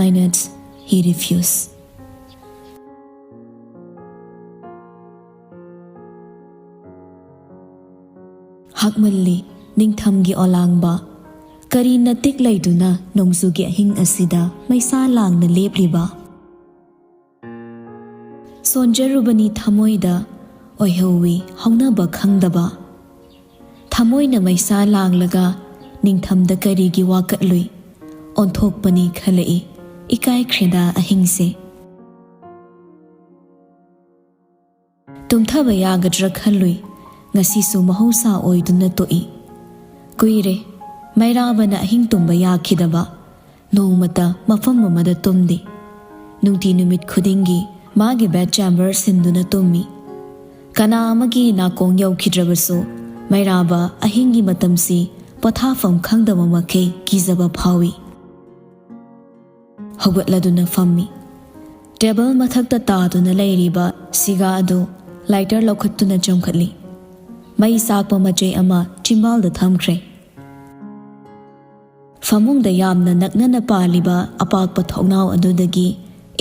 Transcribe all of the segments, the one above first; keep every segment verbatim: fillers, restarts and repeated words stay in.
minutes, he refused. ꯍꯥꯛꯃꯜꯂꯤ ꯅꯤꯡꯊꯝꯒꯤ ꯑꯣꯂꯥꯡꯕ꯫ ꯀꯔꯤ ꯅꯇꯤꯛ ꯂꯩꯗꯨꯅ ꯅꯣꯡꯖꯨꯒꯤ ꯑꯍꯤꯡ ꯑꯁꯤꯗ ꯃꯩꯁꯥ ꯂꯥꯡꯅ ꯂꯦꯞꯂꯤꯕ? ꯁꯣꯟꯖꯔꯨꯕꯅꯤ ꯊꯃꯣꯏꯗ, ꯑꯣꯏꯍꯧꯋꯤ ꯍꯧꯅꯕ ꯈꯪꯗꯕ꯫ ꯊꯃꯣꯏꯅ ꯃꯩꯁꯥ ꯂꯥꯡꯂꯒ ꯅꯤꯡꯊꯝꯗ ꯀꯔꯤꯒꯤ ꯋꯥꯀꯠꯂꯨꯏ? ꯑꯣꯟꯊꯣꯛꯄꯅꯤ ꯈꯜꯂꯛꯏ, ꯏꯀꯥꯏꯈ꯭ꯔꯦꯗ ꯑꯍꯤꯡꯁꯦ꯫ ꯇꯨꯝꯊꯕ ꯌꯥꯒꯗ꯭ꯔꯥ ꯈꯜꯂꯨꯏ, ꯉꯁꯤꯁꯨ ꯃꯍꯧꯁꯥ ꯑꯣꯏꯗꯨꯅ ꯇꯣꯛꯏ꯫ ꯀꯨꯏꯔꯦ ꯃꯩꯔꯥꯕꯅ ꯑꯍꯤꯡ ꯇꯨꯝꯕ ꯌꯥꯈꯤꯗꯕ꯫ ꯅꯣꯡꯃꯇ ꯃꯐꯝ ꯑꯃꯗ ꯇꯨꯝꯗꯦ꯫ ꯅꯨꯡꯇꯤ ꯅꯨꯃꯤꯠ ꯈꯨꯗꯤꯡꯒꯤ ꯃꯥꯒꯤ bed chamber ꯁꯤꯟꯗꯨꯅ ꯇꯨꯝꯃꯤ꯫ ꯀꯅꯥ ꯑꯃꯒꯤ ꯅꯥꯀꯣꯡ ꯌꯧꯈꯤꯗ꯭ꯔꯕꯁꯨ, ꯃꯩꯔꯥꯕ ꯑꯍꯤꯡꯒꯤ ꯃꯇꯝꯁꯤ ꯄꯣꯊꯥꯐꯝ ꯈꯪꯗꯕ ꯃꯈꯩ ꯀꯤꯖꯕ ꯐꯥꯎꯏ꯫ ꯍꯧꯒꯠꯂꯗꯨꯅ ꯐꯝꯃꯤ꯫ Table ꯃꯊꯛꯇ ꯇꯥꯗꯨꯅ ꯂꯩꯔꯤꯕ ꯁꯤꯒꯥ ꯑꯗꯨ lighter ꯂꯧꯈꯠꯇꯨꯅ ꯆꯝꯈꯠꯂꯤ꯫ ꯃꯩ ꯆꯥꯛꯄ ꯃꯆꯩ ꯑꯃ ꯆꯤꯝꯕꯥꯜꯗ ꯊꯝꯈ꯭ꯔꯦ꯫ ꯐꯃꯨꯡꯗ ꯌꯥꯝꯅ ꯅꯛꯅꯅ ꯄꯥꯜꯂꯤꯕ ꯑꯄꯥꯛꯄ ꯊꯣꯡꯅꯥꯎ ꯑꯗꯨꯗꯒꯤ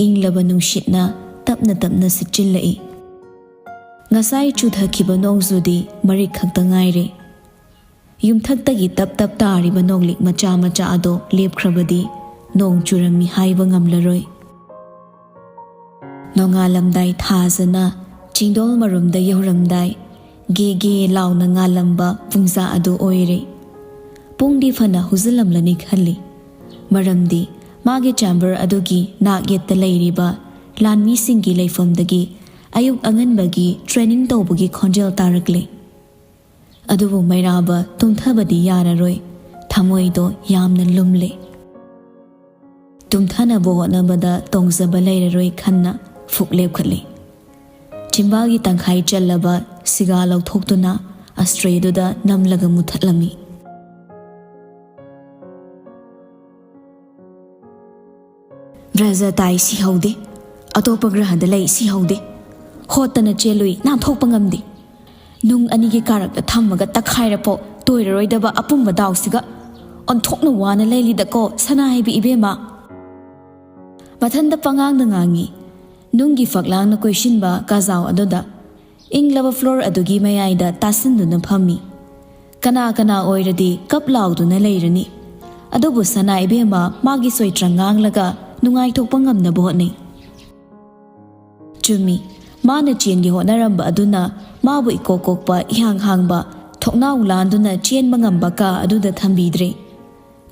ꯏꯪꯂꯕ ꯅꯨꯡꯁꯤꯠꯅ ꯇꯞꯅ ꯇꯞꯅ ꯁꯤꯠꯆꯤꯜꯂꯛꯏ꯫ ꯉꯁꯥꯏ ꯆꯨꯊꯈꯤꯕ ꯅꯣꯡꯖꯨꯗꯤ ꯃꯔꯤꯛ ꯈꯛꯇ ꯉꯥꯏꯔꯦ꯫ ꯌꯨꯝꯊꯛꯇꯒꯤ ꯇꯞ ꯇꯞ ꯇꯥꯔꯤꯕ ꯅꯣꯡꯂꯤꯛ ꯃꯆꯥ ꯃꯆꯥ ꯑꯗꯣ ꯂꯦꯞꯈ꯭ꯔꯕꯗꯤ ꯅꯣꯡ ꯆꯨꯔꯝꯃꯤ ꯍꯥꯏꯕ ꯉꯝꯂꯔꯣꯏ꯫ ꯅꯣꯡꯉꯥꯜꯂꯝꯗꯥꯏ ꯊꯥꯖꯅ ꯆꯤꯡꯗꯣꯜ ꯃꯔꯨꯝꯗ ꯌꯧꯔꯝꯗꯥꯏ, ꯒꯦ ꯒꯦ ꯂꯥꯎꯅ ꯉꯥꯜꯂꯝꯕ ꯄꯨꯡꯖꯥ ꯑꯗꯨ ꯑꯣꯏꯔꯦ꯫ ꯄꯨꯡꯗꯤ ꯐꯅ ꯍꯧꯖꯤꯜꯂꯝꯂꯅꯤ ꯈꯜꯂꯤ, ꯃꯔꯝꯗꯤ ꯃꯥꯒꯤ chamber ꯑꯗꯨꯒꯤ ꯅꯥꯛ ꯌꯦꯠꯇ ꯂꯩꯔꯤꯕ ꯂꯥꯟꯃꯤꯁꯤꯡꯒꯤ ꯂꯩꯐꯝꯗꯒꯤ ꯑꯌꯨꯛ ꯑꯉꯟꯕꯒꯤ training ꯇꯧꯕꯒꯤ ꯈꯣꯟꯖꯦꯜ ꯇꯥꯔꯛꯂꯦ꯫ ꯑꯗꯨꯕꯨ ꯃꯩꯔꯥꯕ ꯇꯨꯝꯊꯕꯗꯤ ꯌꯥꯔꯔꯣꯏ, ꯊꯃꯣꯏꯗꯣ ꯌꯥꯝꯅ ꯂꯨꯝꯂꯦ꯫ ꯇꯨꯝꯊꯅꯕ ꯍꯣꯠꯅꯕꯗ ꯇꯣꯡꯖꯕ ꯂꯩꯔꯔꯣꯏ ꯈꯟꯅ ꯐꯨꯛ ꯂꯦꯞꯈꯠꯂꯤ꯫ ꯆꯤꯝꯕꯥꯜꯒꯤ ꯇꯪꯈꯥꯏ ꯆꯜꯂꯕ ꯁꯤꯒꯥ ꯂꯧꯊꯣꯛꯇꯨꯅ ꯑꯁꯇ꯭ꯔꯦꯗꯨꯗ ꯅꯝꯂꯒ ꯃꯨꯊꯠꯂꯝꯃꯤ꯫ ꯕ꯭ꯔꯖ ꯇꯥꯏ ꯁꯤꯍꯧꯗꯦ, ꯑꯇꯣꯞꯄ ꯒ꯭ꯔꯍꯗ ꯂꯩ ꯁꯤꯍꯧꯗꯦ, ꯍꯣꯠꯇꯅ ꯆꯦꯜꯂꯨꯏ ꯅꯥꯟꯊꯣꯛꯄ ꯉꯝꯗꯦ꯫ ꯅꯨꯡ ꯑꯅꯤꯒꯤ ꯀꯥꯔꯛꯇ ꯊꯝꯃꯒ ꯇꯛꯈꯥꯏꯔꯐꯥꯎ ꯇꯣꯏꯔꯔꯣꯏꯗꯕ ꯑꯄꯨꯝꯕ ꯗꯥꯎꯁꯤꯒ ꯑꯣꯟꯊꯣꯛꯅ ꯋꯥꯅ ꯂꯩꯂꯤꯗꯀꯣ ꯁꯅꯥꯍꯩꯕꯤ ꯏꯕꯦꯝꯃ꯫ ꯃꯊꯟꯇ ꯄꯉꯥꯡꯗ ꯉꯥꯡꯉꯤ꯫ ꯅꯨꯡꯒꯤ ꯐꯛꯂꯥꯡꯅ ꯀꯣꯏꯁꯤꯟꯕ ꯀꯥꯖꯥꯎ ꯑꯗꯨꯗ ꯏꯪꯂꯕ floor ꯑꯗꯨꯒꯤ ꯃꯌꯥꯏꯗ ꯇꯥꯁꯤꯟꯗꯨꯅ ꯐꯝꯃꯤ꯫ ꯀꯅꯥ ꯀꯅꯥ ꯑꯣꯏꯔꯗꯤ ꯀꯞ ꯂꯥꯎꯗꯨꯅ ꯂꯩꯔꯅꯤ꯫ ꯑꯗꯨꯕꯨ ꯁꯅꯥ ꯏꯕꯦꯝꯃ ꯃꯥꯒꯤ ꯁꯣꯏꯇ꯭ꯔꯪ ꯉꯥꯡꯂꯒ ꯅꯨꯡꯉꯥꯏꯊꯣꯛꯄ ꯉꯝꯅꯕ ꯍꯣꯠꯅꯩ꯫ ꯆꯨꯝꯃꯤ, ꯃꯥꯅ ꯆꯦꯟꯒꯦ ꯍꯣꯠꯅꯔꯝꯕ ꯑꯗꯨꯅ ꯃꯥꯕꯨ ꯏꯀꯣꯛ ꯀꯣꯛꯄ, ꯏꯍꯥꯡ ꯍꯥꯡꯕ, ꯊꯣꯡꯅꯥꯎ ꯂꯥꯟꯗꯨꯅ ꯆꯦꯟꯕ ꯉꯝꯕ ꯀꯥ ꯑꯗꯨꯗ ꯊꯝꯕꯤꯗ꯭ꯔꯦ꯫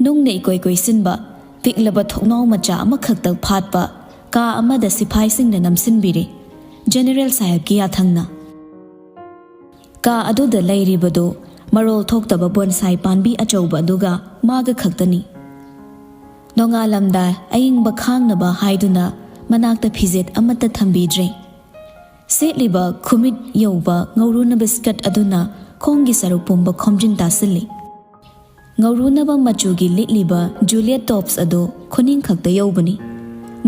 ꯅꯨꯡꯅ ꯏꯀꯣꯏ ꯀꯣꯏꯁꯤꯟꯕ, ꯄꯤꯛꯂꯕ ꯊꯣꯡꯅꯥꯎ ꯃꯆꯥ ꯑꯃꯈꯛꯇ ꯐꯥꯠꯄ ꯀꯥ ꯑꯃꯗ ꯁꯤꯐꯥꯏꯁꯤꯡꯅ ꯅꯝꯁꯤꯟꯕꯤꯔꯦ꯫ ꯖꯦꯅꯦꯔꯦꯜ ꯁꯥꯍꯦꯕꯀꯤ ꯌꯥꯊꯪꯅ꯫ ꯀꯥ ꯑꯗꯨꯗ ꯂꯩꯔꯤꯕꯗꯨ ꯃꯔꯣꯜ ꯊꯣꯛꯇꯕ ꯕꯣꯟꯁꯥꯏ ꯄꯥꯝꯕꯤ ꯑꯆꯧꯕ ꯑꯗꯨꯒ ꯃꯥꯒ ꯈꯛꯇꯅꯤ꯫ ꯅꯣꯡꯉꯥꯜꯂꯝꯗꯥꯏ ꯑꯏꯪꯕ ꯈꯥꯡꯅꯕ ꯍꯥꯏꯗꯨꯅ ꯃꯅꯥꯛꯇ ꯐꯤꯖꯦꯠ ꯑꯃꯠꯇ ꯊꯝꯕꯤꯗ꯭ꯔꯦ꯫ ꯁꯦꯠꯂꯤꯕ ꯈꯨꯃꯤꯠ ꯌꯧꯕ ꯉꯧꯔꯨꯅꯕ skirt ꯑꯗꯨꯅ ꯈꯣꯡꯒꯤ ꯁꯔꯨꯛ ꯄꯨꯝꯕ ꯈꯣꯝꯖꯤꯟ ꯇꯥꯁꯤꯜꯂꯤ꯫ ꯉꯧꯔꯨꯅꯕ ꯃꯆꯨꯒꯤ ꯂꯤꯠꯂꯤꯕ ꯖꯨꯂꯤꯌꯠ tops ꯑꯗꯨ ꯈꯨꯅꯤꯡ ꯈꯛꯇ ꯌꯧꯕꯅꯤ꯫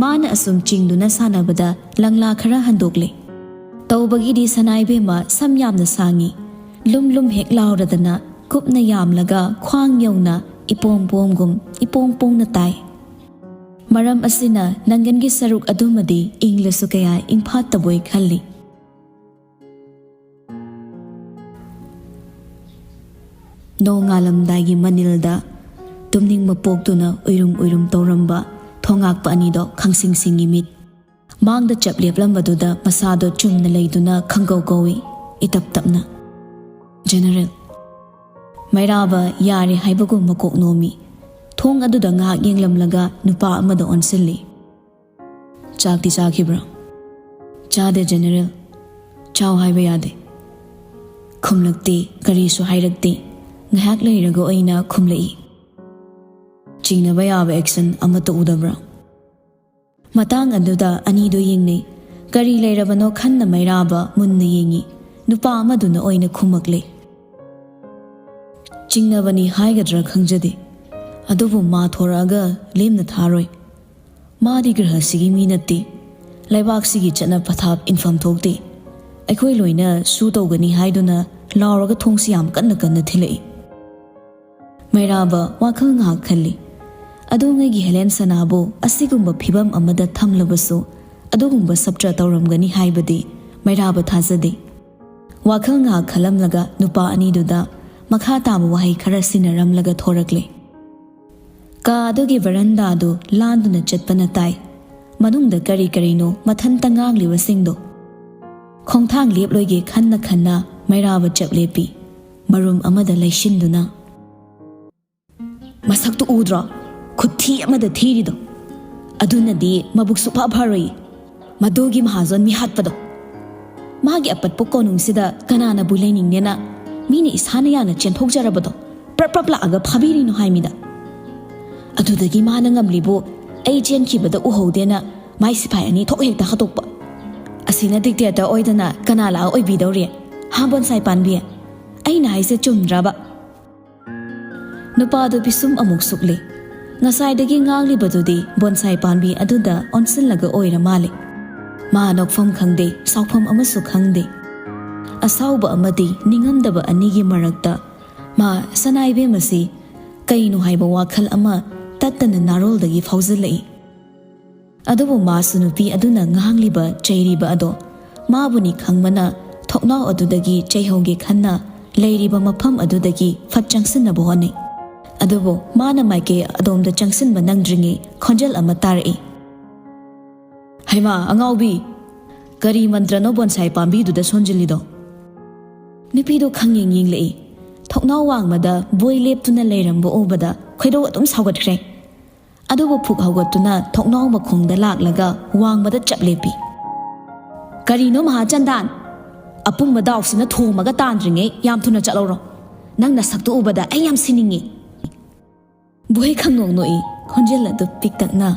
ꯃꯥꯅ ꯑꯁꯨꯝ ꯆꯤꯡꯗꯨꯅ ꯁꯥꯟꯅꯕꯗ ꯂꯪꯂꯥ ꯈꯔ ꯍꯟꯗꯣꯛꯂꯦ꯫ ꯇꯧꯕꯒꯤꯗꯤ ꯁꯅꯥ ꯏꯕꯦꯝꯃ ꯁꯝ ꯌꯥꯝꯅ ꯁꯥꯡꯉꯤ꯫ ꯂꯨꯝ ꯂꯨꯝ ꯍꯦꯛ ꯂꯥꯎꯔꯗꯅ ꯀꯨꯞꯅ ꯌꯥꯝꯂꯒ ꯈ꯭ꯋꯥꯡ ꯌꯧꯅ ꯏꯄꯣꯝ ꯄꯣꯝꯒꯨꯝ ꯏꯄꯣꯡ ꯄꯣꯡꯅ ꯇꯥꯏ꯫ ꯃꯔꯝ ꯑꯁꯤꯅ ꯅꯪꯒꯟꯒꯤ ꯁꯔꯨꯛ ꯑꯗꯨꯃꯗꯤ ꯏꯪꯂꯁꯨ ꯀꯌꯥ ꯏꯪꯐꯥꯠꯇꯕꯣꯏ ꯈꯜꯂꯤ꯫ ꯅꯣꯡꯉꯥꯜꯂꯝꯗꯥꯏꯒꯤ ꯃꯅꯤꯜꯗ ꯇꯨꯝꯅꯤꯡꯕ ꯄꯣꯛꯇꯨꯅ ꯎꯏꯔꯨꯝ ꯎꯏꯔꯨꯝ ꯇꯧꯔꯝꯕ ꯊꯣꯉꯥꯛꯄ ꯑꯅꯤꯗꯣ ꯈꯪꯁꯤꯡ ꯁꯤꯡꯉꯤ ꯃꯤꯠ꯫ ꯃꯥꯡꯗ ꯆꯞ ꯂꯦꯞꯂꯝꯕꯗꯨꯗ ꯃꯁꯥꯗꯣ ꯆꯨꯝꯅ ꯂꯩꯗꯨꯅ ꯈꯪꯒꯧ ꯒꯧꯏ, ꯏꯇꯞ ꯇꯞꯅ꯫ "ꯖꯦꯅꯦꯔꯦꯜ!" ꯃꯩꯔꯥꯕ ꯌꯥꯔꯦ ꯍꯥꯏꯕꯒꯨꯝ ꯃꯀꯣꯛ ꯅꯣꯝꯃꯤ꯫ ꯊꯣꯡ ꯑꯗꯨꯗ ꯉꯥꯏꯍꯥꯛ ꯌꯦꯡꯂꯝꯂꯒ ꯅꯨꯄꯥ ꯑꯃꯗ ꯑꯣꯟꯁꯤꯜꯂꯤ꯫ "ꯆꯥꯛꯇꯤ ꯆꯥꯈꯤꯕ꯭ꯔꯥ?" "ꯆꯥꯗꯦ, ꯖꯦꯅꯦꯔꯦꯜ꯫ ꯆꯥꯎ ꯍꯥꯏꯕ ꯌꯥꯗꯦ꯫" ꯈꯨꯝꯂꯛꯇꯦ, ꯀꯔꯤꯁꯨ ꯍꯥꯏꯔꯛꯇꯦ꯫ ꯉꯥꯏꯍꯥꯛ ꯂꯩꯔꯒ ꯑꯣꯏꯅ ꯈꯨꯝꯂꯛꯏ꯫ "ꯆꯤꯡꯅꯕ ꯌꯥꯕ action ꯑꯃꯠꯇ ꯎꯗꯕ꯭ꯔꯥ?" ꯃꯇꯥꯡ ꯑꯗꯨꯗ ꯑꯅꯤꯗꯨ ꯌꯦꯡꯅꯩ꯫ ꯀꯔꯤ ꯂꯩꯔꯕꯅꯣ ꯈꯟꯅ ꯃꯩꯔꯥꯕ ꯃꯨꯟꯅ ꯌꯦꯡꯉꯤ꯫ ꯅꯨꯄꯥ ꯑꯃꯗꯨꯅ ꯑꯣꯏꯅ ꯈꯨꯝꯃꯛꯂꯦ꯫ "ꯆꯤꯡꯅꯕꯅꯤ ꯍꯥꯏꯒꯗ꯭ꯔꯥ ꯈꯪꯖꯗꯦ, ꯑꯗꯨꯕꯨ ꯃꯥ ꯊꯣꯔꯛꯑꯒ ꯂꯦꯝꯅ ꯊꯥꯔꯣꯏ꯫ ꯃꯥꯗꯤ ꯒ꯭ꯔꯍꯁꯤꯒꯤ ꯃꯤ ꯅꯠꯇꯦ꯫ ꯂꯩꯕꯥꯛꯁꯤꯒꯤ ꯆꯠꯅ ꯄꯊꯥꯞ ꯏꯟꯐꯝ ꯊꯣꯛꯇꯦ꯫ ꯑꯩꯈꯣꯏ ꯂꯣꯏꯅ ꯁꯨ ꯇꯧꯒꯅꯤ ꯍꯥꯏꯗꯨꯅ ꯂꯥꯎꯔꯒ ꯊꯣꯡꯁꯤ ꯌꯥꯝ ꯀꯟꯅ ꯀꯟꯅ ꯊꯤꯜꯂꯛꯏ꯫" ꯃꯩꯔꯥꯕ ꯋꯥꯈꯜ ꯉꯥꯏꯍꯥꯛ ꯈꯜꯂꯤ꯫ ꯑꯗꯣꯉꯩꯒꯤ ꯍꯦꯂꯦꯟ ꯁꯅꯥꯕꯨ ꯑꯁꯤꯒꯨꯝꯕ ꯐꯤꯕꯝ ꯑꯃꯗ ꯊꯝꯂꯕꯁꯨ ꯑꯗꯨꯒꯨꯝꯕ ꯁꯞꯇ꯭ꯔ ꯇꯧꯔꯝꯒꯅꯤ ꯍꯥꯏꯕꯗꯤ ꯃꯩꯔꯥꯕ ꯊꯥꯖꯗꯦ꯫ ꯋꯥꯈꯜ ꯉꯥꯏꯍꯥꯛ ꯈꯜꯂꯝꯂꯒ ꯅꯨꯄꯥ ꯑꯅꯤꯗꯨꯗ ꯃꯈꯥ ꯇꯥꯕ ꯋꯥꯍꯩ ꯈꯔ ꯁꯤꯟꯅꯔꯝꯂꯒ ꯊꯣꯔꯛꯂꯦ꯫ ꯀꯥ ꯑꯗꯨꯒꯤ ꯚꯔꯟꯗꯥꯗꯨ ꯂꯥꯟꯗꯨꯅ ꯆꯠꯄꯅ ꯇꯥꯏ꯫ ꯃꯅꯨꯡꯗ ꯀꯔꯤ ꯀꯔꯤꯅꯣ ꯃꯊꯟꯇ ꯉꯥꯡꯂꯤꯕꯁꯤꯡꯗꯣ꯫ ꯈꯣꯡꯊꯥꯡ ꯂꯦꯞꯂꯣꯏꯒꯦ ꯈꯟꯅ ꯈꯟꯅ ꯃꯩꯔꯥꯕ ꯆꯞ ꯂꯦꯞꯄꯤ, ꯃꯔꯨꯝ ꯑꯃꯗ ꯂꯩꯁꯤꯟꯗꯨꯅ꯫ "ꯃꯁꯛꯇꯨ ꯎꯗ꯭ꯔꯣ? ꯈꯨꯠꯊꯤ ꯑꯃꯗ ꯊꯤꯔꯤꯗꯣ꯫ ꯑꯗꯨꯅꯗꯤ ꯃꯕꯨꯛ ꯁꯨꯛꯐ ꯐꯔꯣꯏ꯫ ꯃꯗꯨꯒꯤ ꯃꯍꯥꯖꯣꯟ ꯃꯤꯍꯥꯠꯄꯗꯣ꯫ ꯃꯥꯒꯤ ꯑꯄꯠꯄ ꯀꯣꯅꯨꯡꯁꯤꯗ ꯀꯅꯥꯅꯕꯨ ꯂꯩꯅꯤꯡꯅꯦꯅ ꯃꯤꯅ ꯏꯁꯥꯅ ꯌꯥꯅ ꯆꯦꯟꯊꯣꯛꯆꯔꯕꯗꯣ ꯄ꯭ꯔꯞ ꯄ꯭ꯔꯞ ꯂꯥꯛꯑꯒ ꯐꯥꯕꯤꯔꯤꯅꯣ ꯍꯥꯏꯃꯤꯗ꯫ ꯑꯗꯨꯗꯒꯤ ꯃꯥꯅ ꯉꯝꯂꯤꯕꯨ ꯑꯩ ꯆꯦꯟꯈꯤꯕꯗ ꯎꯍꯧꯗꯦꯅ ꯃꯥꯏ ꯁꯤꯐꯥꯏ ꯑꯅꯤ ꯊꯣꯛ ꯍꯦꯛꯇ ꯍꯥꯠꯇꯣꯛꯄ꯫ ꯑꯁꯤꯅ ꯗꯤꯛꯇꯦꯇꯔ ꯑꯣꯏꯗꯅ ꯀꯅꯥ ꯂꯥꯛꯑ ꯑꯣꯏꯕꯤꯗꯧꯔꯤ? ꯍꯥ, ꯕꯣꯟꯁꯥꯏ ꯄꯥꯟꯕꯤ? ꯑꯩꯅ ꯍꯥꯏꯁꯦ ꯆꯨꯝꯗ꯭ꯔꯕ?" ꯅꯨꯄꯥꯗꯨ ꯄꯤꯁꯨꯝ ꯑꯃꯨꯛ ꯁꯨꯛꯂꯤ꯫ ꯉꯁꯥꯏꯗꯒꯤ ꯉꯥꯡꯂꯤꯕꯗꯨꯗꯤ ꯕꯣꯟꯁꯥꯏ ꯄꯥꯝꯕꯤ ꯑꯗꯨꯗ ꯑꯣꯟꯁꯤꯜꯂꯒ ꯑꯣꯏꯔ ꯃꯥꯜꯂꯦ꯫ ꯃꯥ ꯅꯣꯛꯐꯝ ꯈꯪꯗꯦ, ꯁꯥꯎꯐꯝ ꯑꯃꯁꯨ ꯈꯪꯗꯦ꯫ ꯑꯁꯥꯎꯕ ꯑꯃꯗꯤ ꯅꯤꯡꯉꯝꯗꯕ ꯑꯅꯤꯒꯤ ꯃꯔꯛꯇ ꯃꯥ ꯁꯅꯥ ꯏꯕꯦꯝ ꯑꯁꯤ ꯀꯩꯅꯣ ꯍꯥꯏꯕ ꯋꯥꯈꯜ ꯑꯃ ꯇꯠꯇꯅ ꯅꯥꯔꯣꯜꯗꯒꯤ ꯐꯥꯎꯖꯤꯜꯂꯛꯏ꯫ ꯑꯗꯨꯕꯨ ꯃꯥꯁꯨ ꯅꯨꯄꯤ ꯑꯗꯨꯅ ꯉꯥꯡꯂꯤꯕ ꯆꯩꯔꯤꯕ ꯑꯗꯣ ꯃꯥꯕꯨꯅꯤ ꯈꯪꯕꯅ ꯊꯣꯡꯅꯥꯎ ꯑꯗꯨꯗꯒꯤ ꯆꯩꯍꯧꯒꯦ ꯈꯟꯅ ꯂꯩꯔꯤꯕ ꯃꯐꯝ ꯑꯗꯨꯗꯒꯤ ꯐꯠ ꯆꯪꯁꯤꯟꯅꯕ ꯍꯣꯠꯅꯩ꯫ ꯑꯗꯨꯕꯨ ꯃꯥꯅ ꯃꯥꯏꯀꯩ ꯑꯗꯣꯝꯗ ꯆꯪꯁꯤꯟꯕ ꯅꯪꯗ꯭ꯔꯤꯉꯩ ꯈꯣꯟꯖꯦꯜ ꯑꯃ ꯇꯥꯔꯛꯏ꯫ "ꯍꯩꯃꯥ, ꯑꯉꯥꯎꯕꯤ! ꯀꯔꯤ ꯃꯟꯇ꯭ꯔꯅꯣ ꯕꯣꯟꯁꯥꯏ ꯄꯥꯝꯕꯤꯗꯨꯗ ꯁꯣꯟꯖꯤꯜꯂꯤꯗꯣ?" ꯅꯨꯄꯤꯗꯣ ꯈꯪꯌꯦꯡ ꯌꯦꯡꯂꯛꯏ꯫ ꯊꯣꯡꯅꯥꯎ ꯋꯥꯡꯃꯗ ꯕꯣꯏ ꯂꯦꯞꯇꯨꯅ ꯂꯩꯔꯝꯕ ꯎꯕꯗ ꯈꯣꯏꯗꯧ ꯑꯗꯨꯝ ꯁꯥꯎꯒꯠꯈ꯭ꯔꯦ꯫ ꯑꯗꯨꯕꯨ ꯐꯨꯛ ꯍꯧꯒꯠꯇꯨꯅ ꯊꯣꯡꯅꯥꯎ ꯃꯈꯣꯡꯗ ꯂꯥꯛꯂꯒ ꯋꯥꯡꯃꯗ ꯆꯞ ꯂꯦꯞꯄꯤ꯫ "ꯀꯔꯤꯅꯣ ꯃꯍꯥꯆꯟꯗꯥꯟ? ꯑꯄꯨꯝꯕ ꯗꯥꯎꯁꯤꯅ ꯊꯣꯝꯃꯒ ꯇꯥꯟꯗ꯭ꯔꯤꯉꯩ ꯌꯥꯝ ꯊꯨꯅ ꯆꯠꯍꯧꯔꯣ꯫ ꯅꯪ ꯅꯁꯛꯇꯨ ꯎꯕꯗ ꯑꯩ ꯌꯥꯝ ꯁꯤꯅꯤꯡꯉꯤ꯫" ꯕꯣꯏ ꯈꯪꯅꯣꯛ ꯅꯣꯛꯏ, ꯈꯣꯟꯖꯦꯜ ꯑꯗꯨ ꯄꯤꯛꯇꯛꯅ꯫